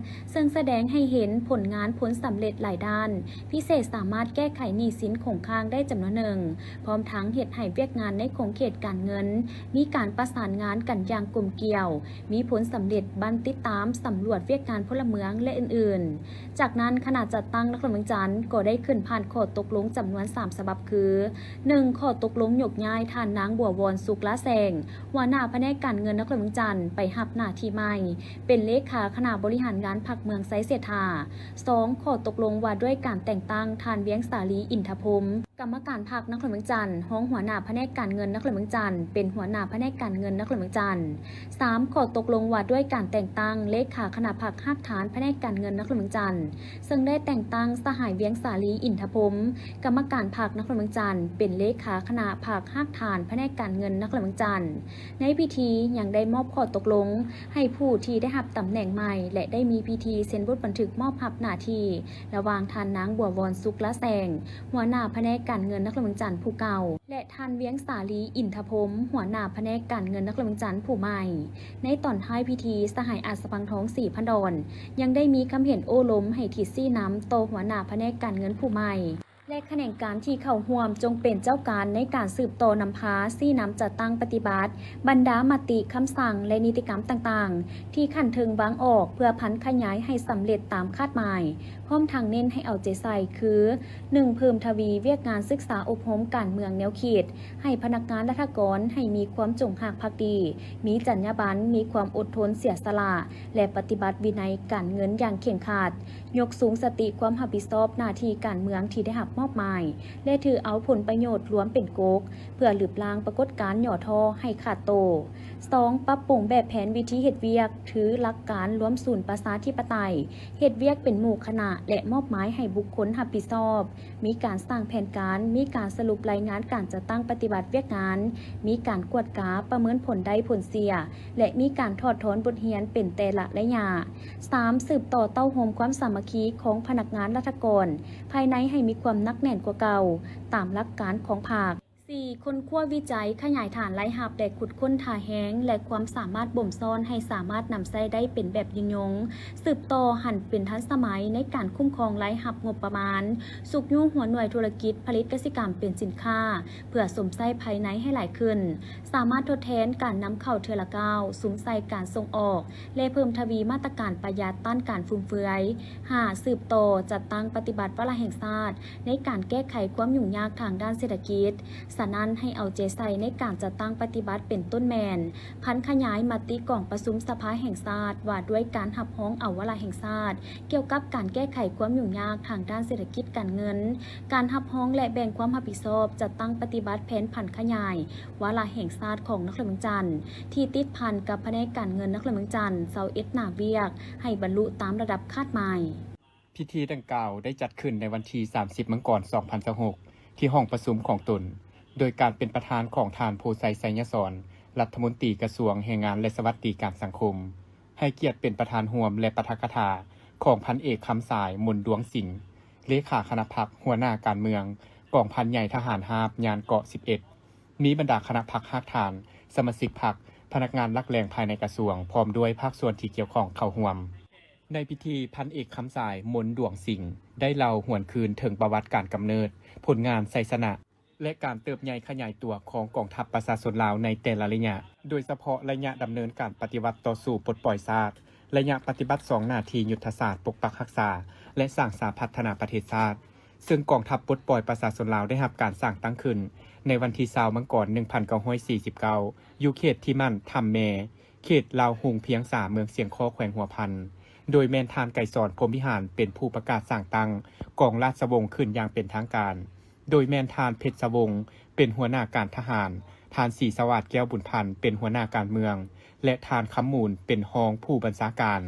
ເຊິ່ງສະແດງໃຫ້ເຫັນຜົນງານຜົນສຳເລັດຫຼາຍດ້ານ, ພິເສດສາມາດແກ້ໄຂໜີ້ສິນຄົງຄ້າງໄດ້ຈຳນວນໜຶ່ງ, ພ້ອມທັງເຮັດໃຫ້ວຽກງານໃນຂົງເຂດການເງິນມີການປະສານງານກັນຢ່າງກົມກ່ຽວ, ມີຜົນສຳເລັດບັ້ນຕິດຕາມ, ສຳຫຼວດວຽກງານພົນລະເມືອງ ແລະ ອື່ນໆ. ຈາກນັ້ນ ຄະນະຈັດຕັ້ງນະຄອນຫຼວງວຽງຈັນກໍໄດ້ຂຶ້ນຜ່ານຂໍ້ຕົກລົງຈຳນວນສາມສະບັບຄື ໜຶ່ງ ຂໍ້ຕົກລົງຍົກຍ້າຍທ່ານນາງ ບົວວອນ ສຸກລາແສງ ຫົວໜ້າພະແນກການເງິນນະຄອນຫຼວງວຽງຈັນ ໄປຮັບໜ້າທີ່ໃໝ່ເປັນເລຂາຄະນະບໍລິຫານງານພັກເມືອງໄຊເສດຖາ. ສອງ ຂໍ້ຕົກລົງວ່າດ້ວຍການແຕ່ງຕັ້ງທ່ານ ວຽງສາລີ ອິນທະພົມ ກຳມະການພັກນະຄອນຫຼວງວຽງຈັນ, ຮອງຫົວໜ້າພະແນກການເງິນນະຄອນຫຼວງວຽງຈັນ ເປັນຫົວໜ້າພະແນກການເງິນນະຄອນຫຼວງວຽງຈັນ. ສາມ ຂໍ້ຕົກລົງວ່າດ້ວຍການແຕ່ງຕັ້ງເລຂາຄະນະພັກຮາກຖານພະແນກການເງິນນະຄອນຫຼວງວຽງຈັນ, ເຊິ່ງໄດ້ແຕ່ງຕັ້ງສະຫາຍ ວຽງສາລີ ອິນທະພົມ ກຳມະການພັກນະຄອນຫຼວງວຽງຈັນ ເປັນເລຂາຄະນະພັກຮາກຖານພະແນກການເງິນນະຄອນຫຼວງວຽງຈັນ. ໃນພິທີຍັງໄດ້ມອບຂໍ້ຕົກລົງໃຫ້ຜູ້ທີ່ໄດ້ຮັບຕຳແໜ່ງໃໝ່ ແລະ ໄດ້ມີພິທີເຊັນບົດບັນທຶກມອບຮັບໜ້າທີ່ ລະຫວ່າງທ່ານນາງ ບົວວອນ ສຸກລາແສງ ຫົວໜ້າພະແນກການເງິນນະຄອນຫຼວງວຽງຈັນຜູ້ເກົ່າ ແລະ ທ່ານ ວຽງສາລີ ອິນທະພົມ ຫົວໜ້າພະແນກການເງິນນະຄອນຫຼວງວຽງຈັນຜູ້ໃໝ່. ໃນຕອນທ້າຍພິທີ ສະຫາຍ ອາດສະພັງທອງ ສີພັນດອນ ຍັງໄດ້ມີຄຳເຫັນໂອ້ລົມໃຫ້ທິດຊີ້ນຳຕໍ່ຫົວໜ້າພະແນກການເງິນຜູ້ໃໝ່ ແລະ ຂະແໜງການທີ່ເຂົ້າຮ່ວມຈົ່ງເປັນເຈົ້າການໃນການສືບຕໍ່ນຳພາຊີ້ນຳຈັດຕັ້ງປະຕິບັດບັນດາມະຕິ, ຄຳສັ່ງ ແລະ ນິຕິກຳຕ່າງໆ ທີ່ຂັ້ນເທິງວາງອອກ ເພື່ອຜັນຂະຫຍາຍໃຫ້ສຳເລັດຕາມຄາດໝາຍ. ພ້ອມທັງເນັ້ນໃຫ້ເອົາໃຈໃສ່ຄື ໜຶ່ງ ເພີ່ມທະວີວຽກງານສຶກສາອົບຮົມການເມືອງແນວຄິດ ໃຫ້ພະນັກງານລັດຖະກອນໃຫ້ມີຄວາມຈົງຮັກພັກດີ, ມີຈັນຍາບັນ, ມີຄວາມອົດທົນເສຍສະຫຼະ ແລະ ປະຕິບັດວິໄນການເງິນຢ່າງເຄັ່ງຄັດ, ຍົກສູງສະຕິຄວາມຮັບຜິດຊອບໜ້າທີ່ການເມືອງທີ່ໄດ້ຮັບມອບໝາຍ ແລະ ຖືເອົາຜົນປະໂຫຍດລວມເປັນກົກ ເພື່ອລຶບລ້າງປາກົດການຫຍໍ້ທໍ້ໃຫ້ຂາດໂຕ. ສອງ ປັບປຸງແບບແຜນວິທີເຮັດວຽກ, ຖືຫຼັກການລວມສູນປະຊາທິປະໄຕ, ເຮັດວຽກເປັນໝູ່ຄະນະ ແລະ ມອບໝາຍໃຫ້ບຸກຄົນຮັບຜິດຊອບ, ມີການສ້າງແຜນການ, ມີການສະຫຼຸບລາຍງານການຈັດຕັ້ງປະຕິບັດວຽກງານ, ມີການກວດກາປະເມີນຜົນໄດ້ຜົນເສຍ ແລະ ມີການຖອດຖອນບົດຮຽນເປັນແຕ່ລະໄລຍະ. ສາມ ສືບຕໍ່ເຕົ້າໂຮມຄວາມສາມັກຄີຂອງພະນັກງານລັດຖະກອນພາຍໃນໃຫ້ມີຄວາມໜັກແໜ້ນກວ່າເກົ່າ ຕາມຫຼັກການຂອງພັກ. ສີ່ ຄົ້ນຄວ້າວິໄຈຂະຫຍາຍຖານລາຍຮັບ ແລະ ຂຸດຄົ້ນທ່າແຮງ ແລະ ຄວາມສາມາດບົ່ມຊ້ອນໃຫ້ສາມາດນຳໃຊ້ໄດ້ເປັນແບບຍືນຍົງ, ສືບຕໍ່ຫັນເປັນທັນສະໄໝໃນການຄຸ້ມຄອງລາຍຮັບງົບປະມານ, ຊຸກຍູ້ຫົວໜ່ວຍທຸລະກິດຜະລິດກະສິກຳເປັນສິນຄ້າ ເພື່ອຊົມໃຊ້ພາຍໃນໃຫ້ຫຼາຍຂຶ້ນ, ສາມາດທົດແທນການນຳເຂົ້າເທື່ອລະກ້າວ, ສຸມໃສ່ການສົ່ງອອກ ແລະ ເພີ່ມທະວີມາດຕະການປະຢັດຕ້ານການຟຸມເຟືອຍ. ຫ້າ ສືບຕໍ່ຈັດຕັ້ງປະຕິບັດວາລະແຫ່ງຊາດໃນການແກ້ໄຂຄວາມຫຍຸ້ງຍາກທາງດ້ານເສດຖະກິດ. ສະນັ້ນ, ໃຫ້ເອົາໃຈໃສ່ໃນການຈັດຕັ້ງປະຕິບັດ ເປັນຕົ້ນແມ່ນ ຜັນຂະຫຍາຍມະຕິກອງປະຊຸມສະພາແຫ່ງຊາດ ວ່າດ້ວຍການຮັບຮອງເອົາວາລະແຫ່ງຊາດ ກ່ຽວກັບການແກ້ໄຂຄວາມຫຍຸ້ງຍາກທາງດ້ານເສດຖະກິດການເງິນ, ການຮັບຮອງ ແລະ ແບ່ງຄວາມຮັບຜິດຊອບ ຈັດຕັ້ງປະຕິບັດແຜນຜັນຂະຫຍາຍວາລະແຫ່ງຊາດຂອງນະຄອນຫຼວງວຽງຈັນ ທີ່ຕິດພັນກັບພະແນກການເງິນນະຄອນຫຼວງວຽງຈັນ ຊາວເອັດໜ້າວຽກ ໃຫ້ບັນລຸຕາມລະດັບຄາດໝາຍ. ພິທີດັ່ງກ່າວໄດ້ຈັດຂຶ້ນໃນວັນທີສາມສິບ ມັງກອນ ສອງພັນຊາວຫົກ ທີ່ຫ້ອງປະຊຸມຂອງຕົນ, ໂດຍການເປັນປະທານຂອງທ່ານ ໂພໄຊ ໄຊຍະສອນ ລັດຖະມົນຕີກະຊວງແຮງງານ ແລະ ສະຫວັດດີການສັງຄົມ, ໃຫ້ກຽດເປັນປະທານຮ່ວມ ແລະ ປາຖະກະຖາຂອງພັນເອກ ຄຳສາຍ ມົນດວງສິງ ເລຂາຄະນະພັກ, ຫົວໜ້າການເມືອງກອງພັນໃຫຍ່ທະຫານຮາບ ຍານເກາະສິບເອັດ, ມີບັນດາຄະນະພັກຮາກຖານ, ສະມາຊິກພັກ, ພະນັກງານຫຼັກແຫຼ່ງພາຍໃນກະຊວງ ພ້ອມດ້ວຍພາກສ່ວນທີ່ກ່ຽວຂ້ອງເຂົ້າຮ່ວມ. ໃນພິທີ, ພັນເອກ ຄຳສາຍ ມົນດວງສິງ ໄດ້ເລົ່າຫວນຄືນເຖິງປະຫວັດການກຳເນີດ, ຜົນງານ, ໄຊຊະນະ ແລະ ການເຕີບໃຫຍ່ຂະຫຍາຍຕົວຂອງກອງທັບປະຊາຊົນລາວໃນແຕ່ລະໄລຍະ, ໂດຍສະເພາະໄລຍະດຳເນີນການປະຕິວັດຕໍ່ສູ້ປົດປ່ອຍຊາດ, ໄລຍະປະຕິບັດສອງໜ້າທີ່ຍຸດທະສາດປົກປັກຮັກສາ ແລະ ສ້າງສາພັດທະນາປະເທດຊາດ, ເຊິ່ງກອງທັບປົດປ່ອຍປະຊາຊົນລາວໄດ້ຮັບການສ້າງຕັ້ງຂຶ້ນໃນວັນທີຊາວ ມັງກອນ ໜຶ່ງພັນເກົ້າຮ້ອຍສີ່ສິບເກົ້າ ຢູ່ເຂດທີ່ໝັ້ນຖ້ຳແມ ເຂດລາວຮຸ່ງພຽງສາ ເມືອງຊຽງຄໍ້ ແຂວງຫົວພັນ, ໂດຍແມ່ນທ່ານ ໄກສອນ ພົມວິຫານ ເປັນຜູ້ປະກາດສ້າງຕັ້ງກອງລາຊະວົງຂຶ້ນຢ່າງເປັນທາງການ, ໂດຍແມ່ນທ່ານ ເພັດຊະວົງ ເປັນຫົວໜ້າການທະຫານ, ທ່ານ ສີສະຫວາດ ແກ້ວບຸນພັນ ເປັນຫົວໜ້າການເມືອງ ແລະ ທ່ານ ຄຳມູນ ເປັນຮອງຜູ້ບັນຊາການ.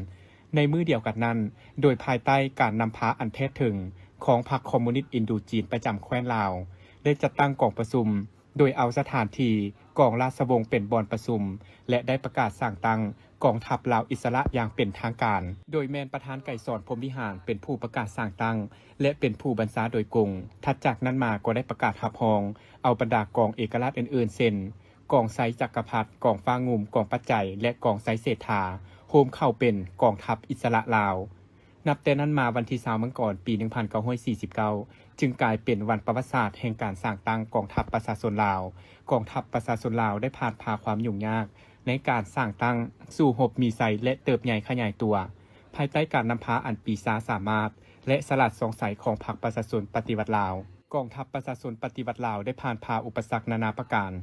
ໃນມື້ດຽວກັນນັ້ນ, ໂດຍພາຍໃຕ້ການນຳພາອັນແທດເຖິງຂອງພັກຄອມມູນິດອິນໂດຈີນປະຈຳແຄວ້ນລາວ ໄດ້ຈັດຕັ້ງກອງປະຊຸມ ໂດຍເອົາສະຖານທີ່ກອງລາຊະວົງເປັນບ່ອນປະຊຸມ ແລະ ໄດ້ປະກາດສ້າງຕັ້ງກອງທັບລາວອິດສະຫຼະຢ່າງເປັນທາງການ, ໂດຍແມ່ນປະທານ ໄກສອນ ພົມວິຫານ ເປັນຜູ້ປະກາດສ້າງຕັ້ງ ແລະ ເປັນຜູ້ບັນຊາໂດຍກົງ. ຖັດຈາກນັ້ນມາກໍໄດ້ປະກາດຮັບຮອງເອົາບັນດາກອງເອກະລາດອື່ນໆ ເຊັ່ນ ກອງໄຊຈັກກະພັດ, ກອງຟ້າງຸ່ມ, ກອງປັດໄຈ ແລະ ກອງໄຊເສດຖາ ໂຮມເຂົ້າເປັນກອງທັບອິດສະຫຼະລາວ. ນັບແຕ່ນັ້ນມາ ວັນທີຊາວ ມັງກອນ ປີໜຶ່ງພັນເກົ້າຮ້ອຍສີ່ສິບເກົ້າ ຈຶ່ງກາຍເປັນວັນປະຫວັດສາດແຫ່ງການສ້າງຕັ້ງກອງທັບປະຊາຊົນລາວ. ກອງທັບປະຊາຊົນລາວໄດ້ຜ່ານຜ່າຄວາມຫຍຸ້ງຍາກໃນການສ້າງຕັ້ງ ສູ້ຮົບມີໄຊ ແລະ ເຕີບໃຫຍ່ຂະຫຍາຍຕົວ ພາຍໃຕ້ການນຳພາອັນປີຊາສາມາດ ແລະ ສະຫຼາດສ່ອງໃສຂອງພັກປະຊາຊົນປະຕິວັດລາວ. ກອງທັບປະຊາຊົນປະຕິວັດລາວໄດ້ຜ່ານຜ່າອຸປະສັກນານາປະການ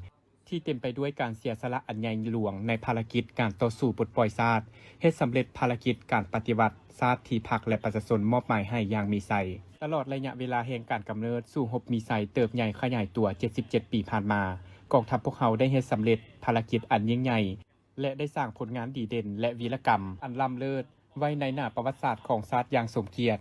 ທີ່ເຕັມໄປດ້ວຍການເສຍສະຫຼະອັນໃຫຍ່ຫຼວງໃນພາລະກິດການຕໍ່ສູ້ປົດປ່ອຍຊາດ, ເຮັດສຳເລັດພາລະກິດການປະຕິວັດຊາດທີ່ພັກ ແລະ ປະຊາຊົນມອບໝາຍໃຫ້ຢ່າງມີໄຊ. ຕະຫຼອດໄລຍະເວລາແຫ່ງການກຳເນີດສູ້ຮົບມີໄຊເຕີບໃຫຍ່ຂະຫຍາຍຕົວເຈັດສິບເຈັດປີຜ່ານມາ, ກອງທັບພວກເຮົາໄດ້ເຮັດສຳເລັດພາລະກິດອັນຍິ່ງໃຫຍ່ ແລະ ໄດ້ສ້າງຜົນງານດີເດັ່ນ ແລະ ວີລະກຳອັນລ້ຳເລີດ ໄວ້ໃນໜ້າປະຫວັດສາດຂອງຊາດຢ່າງສົມກຽດ.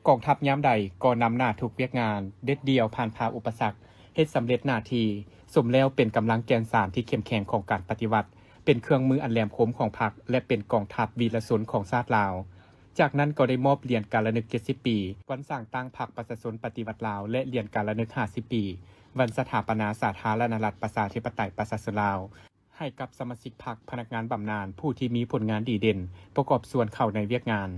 ກອງທັບຍາມໃດກໍນຳໜ້າທຸກວຽກງານ, ເດັດດ່ຽວຜ່ານຜ່າອຸປະສັກ, ເຮັດສຳເລັດໜ້າທີ່, ສົມແລ້ວເປັນກຳລັງແກ່ນສານທີ່ເຂັ້ມແຂງຂອງການປະຕິວັດ, ເປັນເຄື່ອງມືອັນແຫຼມຄົມຂອງພັກ ແລະ ເປັນກອງທັບວີລະຊົນຂອງຊາດລາວ. ຈາກນັ້ນກໍໄດ້ມອບຫຼຽນກາລະນຶກເຈັດສິບປີ ວັນສ້າງຕັ້ງພັກປະຊາຊົນປະຕິວັດລາວ ແລະ ຫຼຽນກາລະນຶກຫ້າສິບປີ ວັນສະຖາປະນາສາທາລະນະລັດ ປະຊາທິປະໄຕ ປະຊາຊົນລາວ ໃຫ້ກັບສະມາຊິກພັກ, ພະນັກງານບຳນານ, ຜູ້ທີ່ມີຜົນງານດີເດັ່ນ ປະກອບສ່ວນເຂົ້າໃນວຽກງານ.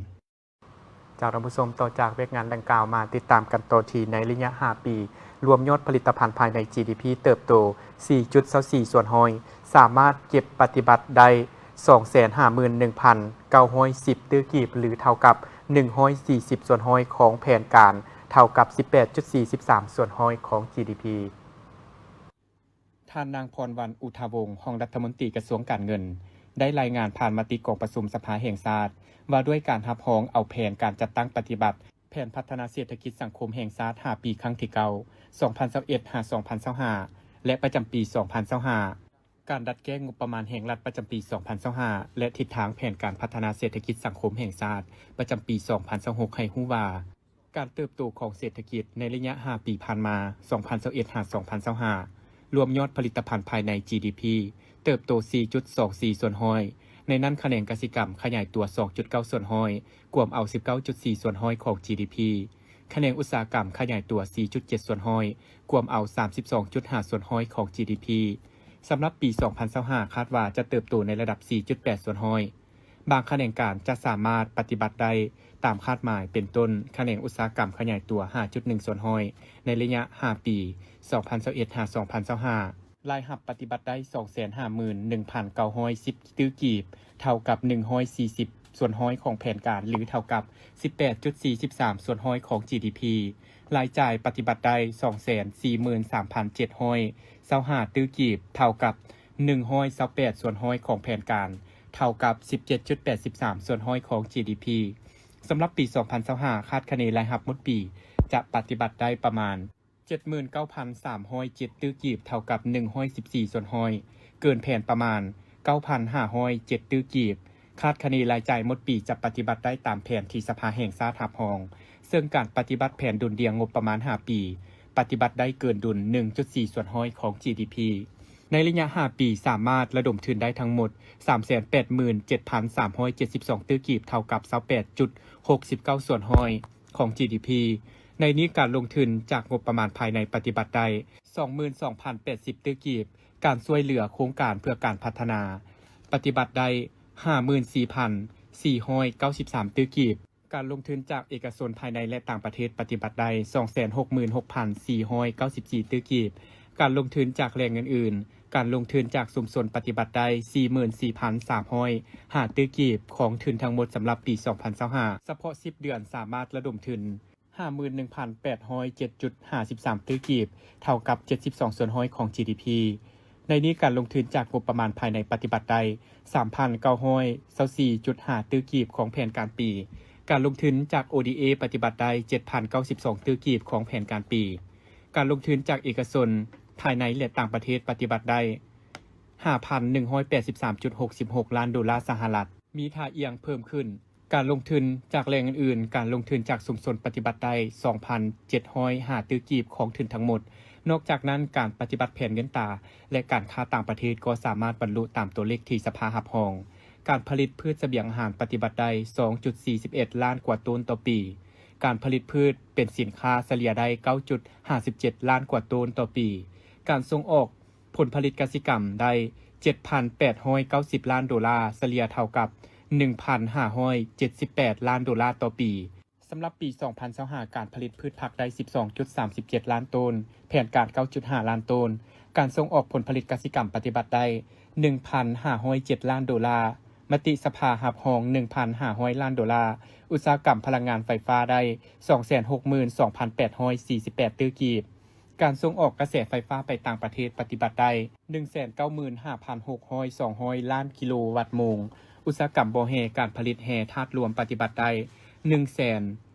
ເຈົ້າທ່ານຜູ້ຊົມ, ຕໍ່ຈາກວຽກງານດັ່ງກ່າວມາຕິດຕາມກັນຕໍ່ທີ່ໃນໄລຍະຫ້າປີ, ລວມຍອດຜະລິດຕະພັນພາຍໃນ ຈີດີພີ ເຕີບໂຕສີ່ຈຸດຊາວສີ່ສ່ວນຮ້ອຍ, ສາມາດເກັບປະຕິບັດໄດ້ສອງແສນຫ້າໝື່ນໜຶ່ງພັນເກົ້າຮ້ອຍສິບຕື້ກີບ ຫຼື ເທົ່າກັບໜຶ່ງຮ້ອຍສີ່ສິບສ່ວນຮ້ອຍຂອງແຜນການ, ເທົ່າກັບສິບແປດຈຸດສີ່ສິບສາມສ່ວນຮ້ອຍຂອງ ຈີດີພີ. ທ່ານນາງ ພອນວັນ ອຸທາວົງ ຮອງລັດຖະມົນຕີກະຊວງການເງິນ ໄດ້ລາຍງານຜ່ານມະຕິກອງປະຊຸມສະພາແຫ່ງຊາດ ວ່າດ້ວຍການຮັບຮອງເອົາແຜນການຈັດຕັ້ງປະຕິບັດແຜນພັດທະນາເສດຖະກິດສັງຄົມແຫ່ງຊາດຫ້າປີ ຄັ້ງທີເກົ້າ ສອງພັນຊາວເອັດ ຫາ ສອງພັນຊາວຫ້າ ແລະ ປະຈຳປີສອງພັນຊາວຫ້າ, ການດັດແກ້ງົບປະມານແຫ່ງລັດປະຈຳປີສອງພັນຊາວຫ້າ ແລະ ທິດທາງແຜນການພັດທະນາເສດຖະກິດສັງຄົມແຫ່ງຊາດປະຈຳປີສອງພັນຊາວຫົກ ໃຫ້ຮູ້ວ່າ ການເຕີບໂຕຂອງເສດຖະກິດໃນໄລຍະຫ້າປີຜ່ານມາ ສອງພັນຊາວເອັດ ຫາ ສອງພັນຊາວຫ້າ ລວມຍອດຜະລິດຕະພັນພາຍໃນ ຈີດີພີ ເຕີບໂຕສີ່ຈຸດສອງສີ່ສ່ວນຮ້ອຍ, ໃນນັ້ນຂະແໜງກະສິກຳຂະຫຍາຍຕົວສອງຈຸດເກົ້າສ່ວນຮ້ອຍ, ກວມເອົາສິບເກົ້າຈຸດສີ່ສ່ວນຮ້ອຍຂອງ ຈີດີພີ, ຂະແໜງອຸດສາຫະກຳຂະຫຍາຍຕົວສີ່ຈຸດເຈັດສ່ວນຮ້ອຍ, ກວມເອົາສາມສິບສອງຈຸດຫ້າສ່ວນຮ້ອຍຂອງ ຈີດີພີ. ສຳລັບປີສອງພັນຊາວຫ້າ ຄາດວ່າຈະເຕີບໂຕໃນລະດັບສີ່ຈຸດແປດສ່ວນຮ້ອຍ. ບາງຂະແໜງການຈະສາມາດປະຕິບັດໄດ້ຕາມຄາດໝາຍ, ເປັນຕົ້ນ ຂະແໜງອຸດສາຫະກຳຂະຫຍາຍຕົວຫ້າຈຸດໜຶ່ງສ່ວນຮ້ອຍໃນໄລຍະຫ້າປີ ສອງພັນຊາວເອັດ ຫາ ສອງພັນຊາວຫ້າ, ລາຍຮັບປະຕິບັດໄດ້ສອງແສນຫ້າໝື່ນໜຶ່ງພັນເກົ້າຮ້ອຍສິບຕື້ກີບ, ເທົ່າກັບໜຶ່ງຮ້ອຍສີ່ສິບ ສ່ວນຮ້ອຍຂອງແຜນການ ຫຼື ເທົ່າກັບສິບແປດຈຸດສີ່ສິບສາມສ່ວນຮ້ອຍຂອງ ຈີດີພີ. ລາຍຈ່າຍປະຕິບັດໄດ້ສອງແສນສີ່ໝື່ນສາມພັນເຈັດຮ້ອຍຊາວຫ້າຕື້ກີບ, ເທົ່າກັບໜຶ່ງຮ້ອຍຊາວແປດສ່ວນຮ້ອຍຂອງແຜນການ, ເທົ່າກັບສິບເຈັດຈຸດແປດສິບສາມສ່ວນຮ້ອຍຂອງ ຈີດີພີ. ສຳລັບປີສອງພັນຊາວຫ້າ ຄາດຄະເນລາຍຮັບໝົດປີຈະປະຕິບັດໄດ້ປະມານ ເຈັດໝື່ນເກົ້າພັນສາມຮ້ອຍເຈັດຕື້ກີບ, ເທົ່າກັບໜຶ່ງຮ້ອຍສິບສີ່ສ່ວນຮ້ອຍ, ເກີນແຜນປະມານເກົ້າພັນຫ້າຮ້ອຍເຈັດຕື້ກີບ. ຄາດຄະເນລາຍຈ່າຍໝົດປີຈະປະຕິບັດໄດ້ຕາມແຜນທີ່ສະພາແຫ່ງຊາດຮັບຮອງ, ເຊິ່ງການປະຕິບັດແຜນດຸນດ່ຽງງົບປະມານຫ້າປີ ປະຕິບັດໄດ້ເກີນດຸນໜຶ່ງຈຸດສີ່ສ່ວນຮ້ອຍຂອງ ຈີດີພີ. ໃນໄລຍະຫ້າປີ ສາມາດລະດົມທຶນໄດ້ທັງໝົດສາມແສນແປດໝື່ນເຈັດພັນສາມຮ້ອຍເຈັດສິບສອງຕື້ກີບ, ເທົ່າກັບຊາວແປດຈຸດຫົກສິບເກົ້າສ່ວນຮ້ອຍຂອງ ຈີດີພີ. ໃນນີ້ການລົງທຶນຈາກງົບປະມານພາຍໃນປະຕິບັດໄດ້ສອງໝື່ນສອງພັນແປດສິບຕື້ກີບ, ການຊ່ວຍເຫຼືອໂຄງການເພື່ອການພັດທະນາປະຕິບັດໄດ້ຫ້າໝື່ນສີ່ພັນສີ່ຮ້ອຍເກົ້າສິບສາມຕື້ກີບ, ການລົງທຶນຈາກເອກະຊົນພາຍໃນ ແລະ ຕ່າງປະເທດປະຕິບັດໄດ້ສອງແສນຫົກໝື່ນຫົກພັນສີ່ຮ້ອຍເກົ້າສິບສີ່ຕື້ກີບ, ການລົງທຶນຈາກແຫຼ່ງອື່ນໆ, ການລົງທຶນຈາກຊຸມຊົນປະຕິບັດໄດ້ສີ່ໝື່ນສີ່ພັນສາມຮ້ອຍຫ້າຕື້ກີບ, ຂອງທຶນທັງໝົດສຳລັບປີສອງພັນຊາວຫ້າ ສະເພາະສິບເດືອນ ສາມາດລະດົມທຶນ ຫ້າໝື່ນໜຶ່ງພັນແປດຮ້ອຍເຈັດຈຸດຫ້າສິບສາມຕື້ກີບ, ເທົ່າກັບເຈັດສິບສອງສ່ວນຮ້ອຍຂອງ ຈີດີພີ. ໃນນີ້ການລົງທຶນຈາກງົບປະມານພາຍໃນປະຕິບັດໄດ້ສາມພັນເກົ້າຮ້ອຍຊາວສີ່ຈຸດຫ້າຕື້ກີບຂອງແຜນການປີ, ການລົງທຶນຈາກ ໂອ ດີ ເອ ປະຕິບັດໄດ້ເຈັດພັນເກົ້າສິບສອງຕື້ກີບຂອງແຜນການປີ, ການລົງທຶນຈາກເອກະຊົນພາຍໃນ ແລະ ຕ່າງປະເທດປະຕິບັດໄດ້ຫ້າພັນໜຶ່ງຮ້ອຍແປດສິບສາມຈຸດຫົກສິບຫົກລ້ານໂດລາສະຫະລັດ, ມີທ່າອ່ຽງເພີ່ມຂຶ້ນ. ການລົງທຶນຈາກແຫຼ່ງອື່ນໆ, ການລົງທຶນຈາກຊຸມຊົນປະຕິບັດໄດ້ສອງພັນເຈັດຮ້ອຍຫ້າຕື້ກີບຂອງທຶນທັງໝົດ. ນອກຈາກນັ້ນ, ການປະຕິບັດແຜນເງິນຕາ ແລະ ການຄ້າຕ່າງປະເທດກໍສາມາດບັນລຸຕາມຕົວເລກທີ່ສະພາຮັບຮອງ. ການຜະລິດພືດສະບຽງອາຫານປະຕິບັດໄດ້ສອງຈຸດສີ່ສິບເອັດລ້ານກວ່າໂຕນຕໍ່ປີ. ການຜະລິດພືດເປັນສິນຄ້າສະເລ່ຍໄດ້ເກົ້າຈຸດຫ້າສິບເຈັດລ້ານກວ່າໂຕນຕໍ່ປີ. ການສົ່ງອອກ ຜົນຜະລິດກະສິກຳໄດ້ເຈັດພັນແປດຮ້ອຍເກົ້າສິບລ້ານໂດລາ, ສະເລ່ຍເທົ່າກັບໜຶ່ງພັນຫ້າຮ້ອຍເຈັດສິບແປດລ້ານໂດລາຕໍ່ປີ. ສຳລັບປີສອງພັນຊາວຫ້າ ການຜະລິດພືດຜັກໄດ້ສິບສອງຈຸດສາມສິບເຈັດລ້ານໂຕນ, ແຜນການເກົ້າຈຸດຫ້າລ້ານໂຕນ, ການສົ່ງອອກຜົນຜະລິດກະສິກຳປະຕິບັດໄດ້ໜຶ່ງພັນຫ້າຮ້ອຍເຈັດລ້ານໂດລາ, ມະຕິສະພາຮັບຮອງໜຶ່ງພັນຫ້າຮ້ອຍລ້ານໂດລາ, ອຸດສາຫະກຳພະລັງງານໄຟຟ້າໄດ້ສອງແສນຫົກໝື່ນສອງພັນແປດຮ້ອຍສີ່ສິບແປດຕື້ກີບ. ການສົ່ງອອກກະແສໄຟຟ້າໄປຕ່າງປະເທດປະຕິບັດໄດ້ໜຶ່ງແສນເກົ້າໝື່ນຫ້າພັນຫົກຮ້ອຍສອງຮ້ອຍລ້ານກິໂລວັດໂມງ, ອຸດສາຫະກຳບໍ່ແຮ່ ການຜະລິດແຮ່ທາດລວມປະຕິບັດໄດ້ໜຶ່ງແສນ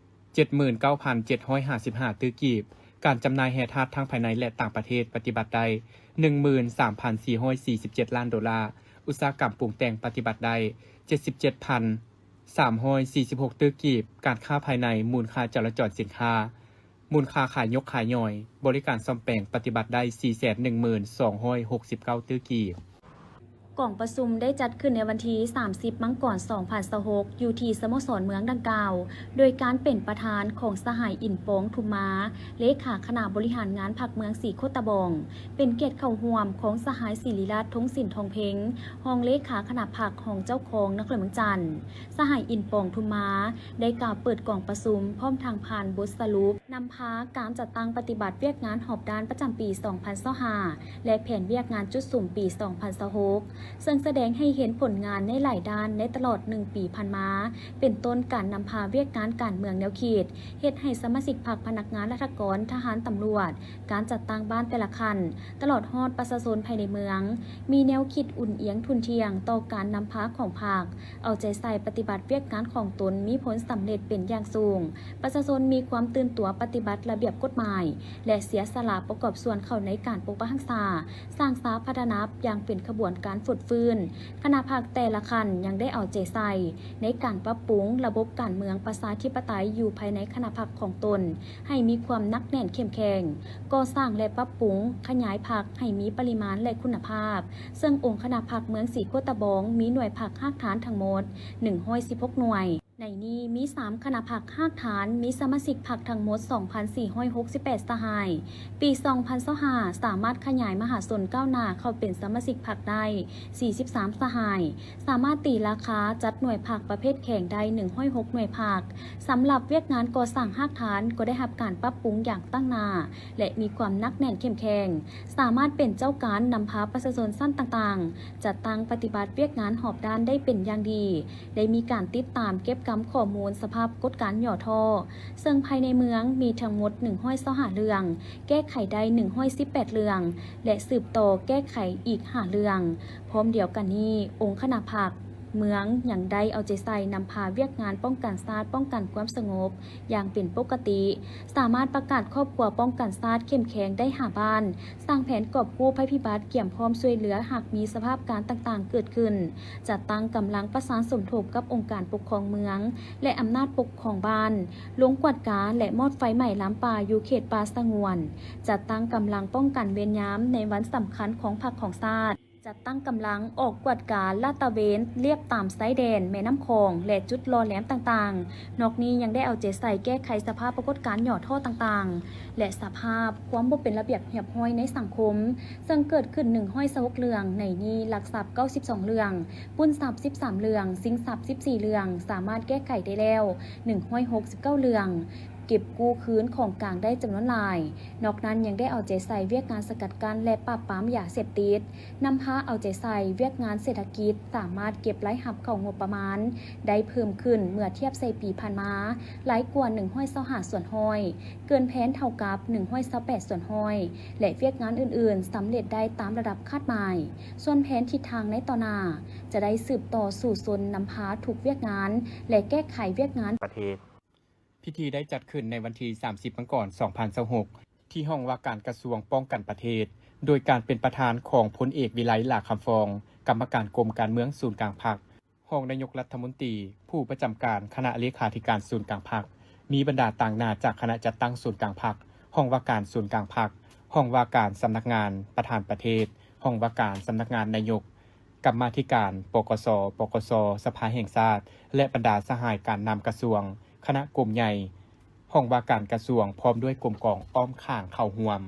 ເຈັດໝື່ນເກົ້າພັນເຈັດຮ້ອຍຫ້າສິບຫ້າຕື້ກີບ, ການຈຳໜ່າຍແຮ່ທາດທັງພາຍໃນ ແລະ ຕ່າງປະເທດປະຕິບັດໄດ້ໜຶ່ງໝື່ນສາມພັນສີ່ຮ້ອຍສີ່ສິບເຈັດລ້ານໂດລາ, ອຸດສາຫະກຳປຸງແຕ່ງປະຕິບັດໄດ້ເຈັດສິບເຈັດພັນສາມຮ້ອຍສີ່ສິບຫົກຕື້ກີບ, ການຄ້າພາຍໃນ ມູນຄ່າຈະລາຈອນສິນຄ້າ ມູນຄ່າຂາຍຍົກຂາຍຍ່ອຍ, ບໍລິການສ້ອມແປງປະຕິບັດໄດ້ສີ່ແສນໜຶ່ງໝື່ນສອງຮ້ອຍຫົກສິບເກົ້າຕື້ກີບ. ກອງປະຊຸມໄດ້ຈັດຂຶ້ນໃນວັນທີສາມສິບ ມັງກອນ ສອງພັນຊາວຫົກ ຢູ່ທີ່ສະໂມສອນເມືອງດັ່ງກ່າວ, ໂດຍການເປັນປະທານຂອງສະຫາຍ ອິນປອງ ທຸມມາ, ເລຂາຄະນະບໍລິຫານງານພັກເມືອງສີໂຄດຕະບອງ, ເປັນກຽດເຂົ້າຮ່ວມຂອງສະຫາຍ ສິລິລັດ ທົງສິນທອງເພັງ, ຮອງເລຂາຄະນະພັກ, ຮອງເຈົ້າຄອງນະຄອນຫຼວງວຽງຈັນ. ສະຫາຍ ອິນປອງ ທຸມມາ ໄດ້ກ່າວເປີດກອງປະຊຸມ ພ້ອມທັງຜ່ານບົດສະຫຼຸບ ນຳພາການຈັດຕັ້ງປະຕິບັດວຽກງານຮອບດ້ານປະຈຳປີສອງພັນຊາວຫ້າ ແລະ ແຜນວຽກງານຈຸດສຸມປີສອງພັນຊາວຫົກ ເຊິ່ງສະແດງໃຫ້ເຫັນຜົນງານໃນຫຼາຍດ້ານໃນຕະຫຼອດໜຶ່ງປີຜ່ານມາ, ເປັນຕົ້ນການນຳພາວຽກງານການເມືອງແນວຄິດ, ເຮັດໃຫ້ສະມາຊິກພັກ, ພະນັກງານລັດຖະກອນ, ທະຫານ, ຕຳຫຼວດ, ການຈັດຕັ້ງບ້ານແຕ່ລະຂັ້ນ, ຕະຫຼອດຮອດປະຊາຊົນພາຍໃນເມືອງ ມີແນວຄິດອຸ່ນອຽງທຸ່ນທ່ຽງຕໍ່ການນຳພາຂອງພັກ, ເອົາໃຈໃສ່ປະຕິບັດວຽກງານຂອງຕົນມີຜົນສຳເລັດເປັນຢ່າງສູງ, ປະຊາຊົນມີຄວາມຕື່ນຕົວປະຕິບັດລະບຽບກົດໝາຍ ແລະ ເສຍສະຫຼະປະກອບສ່ວນເຂົ້າໃນການປົກປັກຮັກສາ, ສ້າງສາພັດທະນາຢ່າງເປັນຂະບວນການຟົດຟື້ນ. ຄະນະພັກແຕ່ລະຂັ້ນຍັງໄດ້ເອົາໃຈໃສ່ໃນການປັບປຸງລະບົບການເມືອງປະຊາທິປະໄຕຢູ່ພາຍໃນຄະນະພັກຂອງຕົນ ໃຫ້ມີຄວາມໜັກແໜ້ນເຂັ້ມແຂງ, ກໍ່ສ້າງ ແລະ ປັບປຸງຂະຫຍາຍພັກໃຫ້ມີປະລິມານ ແລະ ຄຸນນະພາບ, ເຊິ່ງອົງຄະນະພັກເມືອງສີໂຄດຕະບອງມີໜ່ວຍພັກຮາກຖານທັງໝົດໜຶ່ງຮ້ອຍສິບຫົກໜ່ວຍ. ໃນນີ້ມີສາມຄະນະພັກຮາກຖານ ມີສະມາຊິກພັກທັງໝົດສອງພັນສີ່ຮ້ອຍຫົກສິບແປດສະຫາຍ. ປີສອງພັນຊາວຫ້າ ສາມາດຂະຫຍາຍມະຫາຊົນກ້າວໜ້າເຂົ້າເປັນສະມາຊິກພັກໄດ້ສີ່ສິບສາມສະຫາຍ, ສາມາດຕີລາຄາຈັດໜ່ວຍພັກປະເພດແຂງໄດ້ໜຶ່ງຮ້ອຍຫົກໜ່ວຍພັກ. ສຳລັບວຽກງານກໍ່ສ້າງຮາກຖານກໍໄດ້ຮັບການປັບປຸງຢ່າງຕັ້ງໜ້າ ແລະ ມີຄວາມໜັກແໜ້ນເຂັ້ມແຂງ, ສາມາດເປັນເຈົ້າການນຳພາປະຊາຊົນຊັ້ນຕ່າງໆ ຈັດຕັ້ງປະຕິບັດວຽກງານຮອບດ້ານໄດ້ເປັນຢ່າງດີ, ໄດ້ມີການຕິດຕາມເກັບກຳຂໍ້ມູນສະພາບກົດການຫຍໍ້ທໍ້, ເຊິ່ງພາຍໃນເມືອງມີທັງໝົດໜຶ່ງຮ້ອຍຊາວຫ້າເລື່ອງ, ແກ້ໄຂໄດ້ໜຶ່ງຮ້ອຍສິບແປດເລື່ອງ ແລະ ສືບຕໍ່ແກ້ໄຂອີກຫ້າເລື່ອງ. ພ້ອມດຽວກັນນີ້, ອົງຄະນະພັກເມືອງຍັງໄດ້ເອົາໃຈໃສ່ນຳພາວຽກງານປ້ອງກັນຊາດ, ປ້ອງກັນຄວາມສະຫງົບ ຢ່າງເປັນປົກກະຕິ, ສາມາດປະກາດຄອບຄົວປ້ອງກັນຊາດເຂັ້ມແຂງໄດ້ຫ້າບ້ານ, ສ້າງແຜນກອບກູ້ໄພພິບັດ, ກຽມພ້ອມຊ່ວຍເຫຼືອຫາກມີສະພາບການຕ່າງໆເກີດຂຶ້ນ, ຈັດຕັ້ງກຳລັງປະສານສົມທົບກັບອົງການປົກຄອງເມືອງ ແລະ ອຳນາດປົກຄອງບ້ານ, ລົງກວດກາ ແລະ ມອດໄຟໄໝ້ລາມປ່າຢູ່ເຂດປ່າສະຫງວນ, ຈັດຕັ້ງກຳລັງປ້ອງກັນເວນຍາມໃນວັນສຳຄັນຂອງພັກຂອງຊາດ. ຈັດຕັ້ງກຳລັງອອກກວດກາລາດຕະເວນລຽບຕາມຊາຍແດນແມ່ນ້ຳຂອງ ແລະ ຈຸດຫຼໍ່ແຫຼມຕ່າງໆ. ນອກນີ້ຍັງໄດ້ເອົາໃຈໃສ່ແກ້ໄຂສະພາບປາກົດການຫຍໍ້ທໍ້ຕ່າງໆ ແລະ ສະພາບຄວາມບໍ່ເປັນລະບຽບຮຽບຮ້ອຍໃນສັງຄົມ, ເຊິ່ງເກີດຂຶ້ນໜຶ່ງຮ້ອຍຊາວຫົກເລື່ອງ, ໃນນີ້ລັກຊັບເກົ້າສິບສອງເລື່ອງ, ປຸ້ນຊັບສິບສາມເລື່ອງ, ຊິງຊັບສິບສີ່ເລື່ອງ, ສາມາດແກ້ໄຂໄດ້ແລ້ວໜຶ່ງຮ້ອຍຫົກສິບເກົ້າເລື່ອງ, ເກັບກູ້ຄືນຂອງກາງໄດ້ຈຳນວນຫຼາຍ. ນອກນັ້ນຍັງໄດ້ເອົາໃຈໃສ່ວຽກງານສະກັດກັ້ນ ແລະ ປາບປາມຢາເສບຕິດ, ນຳພາເອົາໃຈໃສ່ວຽກງານເສດຖະກິດ, ສາມາດເກັບລາຍຮັບເຂົ້າງົບປະມານໄດ້ເພີ່ມຂຶ້ນເມື່ອທຽບໃສ່ປີຜ່ານມາຫຼາຍກວ່າໜຶ່ງຮ້ອຍຊາວຫ້າສ່ວນຮ້ອຍ, ເກີນແຜນເທົ່າກັບໜຶ່ງຮ້ອຍຊາວແປດສ່ວນຮ້ອຍ ແລະ ວຽກງານອື່ນໆສຳເລັດໄດ້ຕາມລະດັບຄາດໝາຍ. ສ່ວນແຜນທິດທາງໃນຕໍ່ໜ້າຈະໄດ້ສືບຕໍ່ສູ້ຊົນນຳພາທຸກວຽກງານ ແລະ ແກ້ໄຂວຽກງານປະເທດ. ພິທີໄດ້ຈັດຂຶ້ນໃນວັນທີສາມສິບ ມັງກອນ ສອງພັນຊາວຫົກ ທີ່ຫ້ອງວ່າການກະຊວງປ້ອງກັນປະເທດ, ໂດຍການເປັນປະທານຂອງພົນເອກ ວິໄລ ຫຼ້າຄຳຟອງ, ກຳມະການກົມການເມືອງສູນກາງພັກ, ຮອງນາຍົກລັດຖະມົນຕີ, ຜູ້ປະຈຳການຄະນະເລຂາທິການສູນກາງພັກ, ມີບັນດາຕາງໜ້າຈາກຄະນະຈັດຕັ້ງສູນກາງພັກ, ຫ້ອງວ່າການສູນກາງພັກ, ຫ້ອງວ່າການສຳນັກງານປະທານປະເທດ, ຫ້ອງວ່າການສຳນັກງານນາຍົກ, ກຳມາທິການ ປກສ, ປກສ, ສະພາແຫ່ງຊາດ ແລະ ບັນດາສະຫາຍການນຳກະຊວງ, ຄະນະກົມໃຫຍ່, ຫ້ອງວ່າການກະຊວງ ພ້ອມດ້ວຍກົມກອງອ້ອມຂ້າງເຂົ້າຮ່ວມ.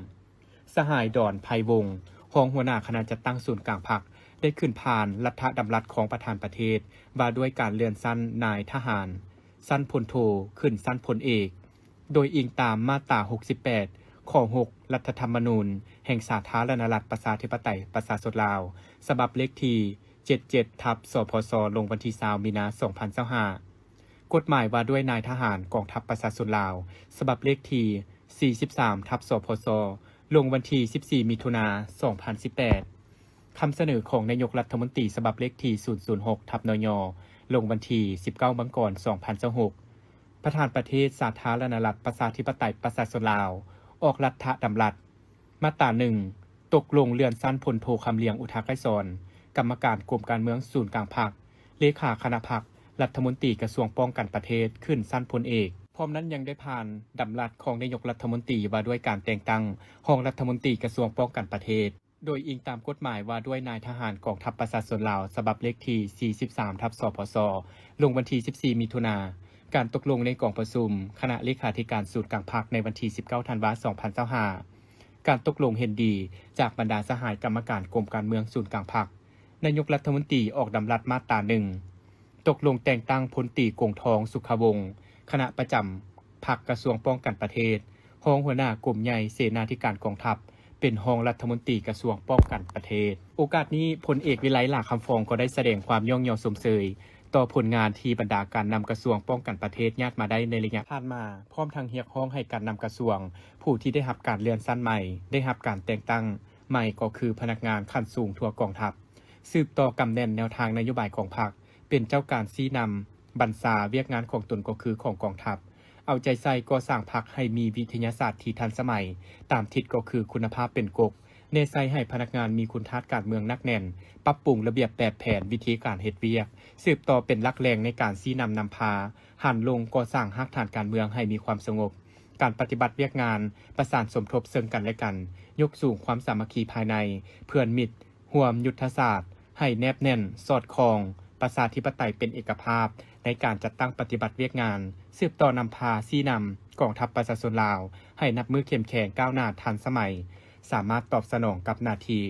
ສະຫາຍ ດອນ ໄພວົງ, ຮອງຫົວໜ້າຄະນະຈັດຕັ້ງສູນກາງພັກ ໄດ້ຂຶ້ນຜ່ານລັດຖະດຳລັດຂອງປະທານປະເທດ ວ່າດ້ວຍການເລື່ອນຊັ້ນນາຍທະຫານ ຊັ້ນພົນໂທ ຂຶ້ນຊັ້ນພົນເອກ. ໂດຍອີງຕາມມາດຕາຫົກສິບແປດ ຂໍ້ຫົກ ລັດຖະທຳມະນູນແຫ່ງສາທາລະນະລັດ ປະຊາທິປະໄຕ ປະຊາຊົນລາວ ສະບັບເລກທີເຈັດເຈັດ ທັບ ສພສ ລົງວັນທີຊາວ ມີນາ ສອງພັນຊາວຫ້າ, ກົດໝາຍວ່າດ້ວຍນາຍທະຫານກອງທັບປະຊາຊົນລາວ ສະບັບເລກທີສີ່ສິບສາມ ທັບ ສພສ ລົງວັນທີສິບສີ່ ມິຖຸນາ ສອງພັນສິບແປດ. ຄຳສະເໜີຂອງນາຍົກລັດຖະມົນຕີ ສະບັບເລກທີສູນສູນຫົກ ທັບ ນຍ ລົງວັນທີສິບເກົ້າ ມັງກອນ ສອງພັນຊາວຫົກ. ປະທານປະເທດສາທາລະນະລັດ ປະຊາທິປະໄຕ ປະຊາຊົນລາວ ອອກລັດຖະດຳລັດ. ມາດຕາໜຶ່ງ ຕົກລົງເລື່ອນຊັ້ນພົນໂທ ຄຳລຽງ ອຸທາໄກສອນ, ກຳມະການກົມການເມືອງສູນກາງພັກ, ເລຂາຄະນະພັກ, ລັດຖະມົນຕີກະຊວງປ້ອງກັນປະເທດ ຂຶ້ນຊັ້ນພົນເອກ. ພ້ອມນັ້ນຍັງໄດ້ຜ່ານດຳລັດຂອງນາຍົກລັດຖະມົນຕີ ວ່າດ້ວຍການແຕ່ງຕັ້ງຮອງລັດຖະມົນຕີກະຊວງປ້ອງກັນປະເທດ. ໂດຍອີງຕາມກົດໝາຍວ່າດ້ວຍນາຍທະຫານກອງທັບປະຊາຊົນລາວ ສະບັບເລກທີສີ່ສິບສາມ ທັບ ສພສ ລົງວັນທີສິບສີ່ ມິຖຸນາ, ການຕົກລົງໃນກອງປະຊຸມຄະນະເລຂາທິການສູນກາງພັກໃນວັນທີສິບເກົ້າ ທັນວາ ສອງພັນຊາວຫ້າ, ການຕົກລົງເຫັນດີຈາກບັນດາສະຫາຍກຳມະການກົມການເມືອງສູນກາງພັກ. ນາຍົກລັດຖະມົນຕີອອກດຳລັດມາດຕາໜຶ່ງ ຕົກລົງແຕ່ງຕັ້ງພົນຕີ ກົງທອງ ສຸຂະວົງ, ຄະນະປະຈຳພັກກະຊວງປ້ອງກັນປະເທດ, ຮອງຫົວໜ້າກົມໃຫຍ່ເສນາທິການກອງທັບ, ເປັນຮອງລັດຖະມົນຕີກະຊວງປ້ອງກັນປະເທດ. ໂອກາດນີ້, ພົນເອກ ວິໄລ ຫຼ້າຄຳຟອງ ກໍໄດ້ສະແດງຄວາມຍ້ອງຍໍຊົມເຊີຍຕໍ່ຜົນງານທີ່ບັນດາການນຳກະຊວງປ້ອງກັນປະເທດຍາດມາໄດ້ໃນໄລຍະຜ່ານມາ, ພ້ອມທັງຮຽກຮ້ອງໃຫ້ການນຳກະຊວງຜູ້ທີ່ໄດ້ຮັບການເລື່ອນຊັ້ນໃໝ່ ໄດ້ຮັບການແຕ່ງຕັ້ງໃໝ່ ກໍຄືພະນັກງານຂັ້ນສູງທົ່ວກອງທັບ, ສືບຕໍ່ກຳແໜ້ນແນວທາງນະໂຍບາຍຂອງພັກ, ເປັນເຈົ້າການຊີ້ນຳບັນຊາວຽກງານຂອງຕົນ ກໍຄືຂອງກອງທັບ, ເອົາໃຈໃສ່ກໍ່ສ້າງພັກໃຫ້ມີວິທະຍາສາດທີ່ທັນສະໄໝ, ຕາມທິດກໍຄືຄຸນນະພາບເປັນກົກ, ແນໃສ່ໃຫ້ພະນັກງານມີຄຸນທາດການເມືອງໜັກແໜ້ນ, ປັບປຸງລະບຽບແບບແຜນວິທີການເຮັດວຽກ, ສືບຕໍ່ເປັນຫຼັກແຫຼ່ງໃນການຊີ້ນຳນຳພາ, ຫັນລົງກໍ່ສ້າງຮາກຖານການເມືອງໃຫ້ມີຄວາມສະຫງົບ, ການປະຕິບັດວຽກງານປະສານສົມທົບເຊິ່ງກັນແລະກັນ, ຍົກສູງຄວາມສາມັກຄີພາຍໃນ, ເພື່ອນມິດ, ຮ່ວມຍຸດທະສາດໃຫ້ແນບແໜ້ນ, ສອດຄ່ອງ, ປະຊາທິປະໄຕເປັນເອກະພາບ, ຕ ໃນການຈັດຕັ້ງປະຕິບັດວຽກງານ, ສືບຕໍ່ນຳພາຊີ້ນຳກອງທັບປະຊາຊົນລາວ ໃຫ້ນັບມື້ເຂັ້ມແຂງ, ກ້າວໜ້າ, ທັນສະໄໝ, ສາມາດຕອບສະໜອງກັບໜ້າທີ່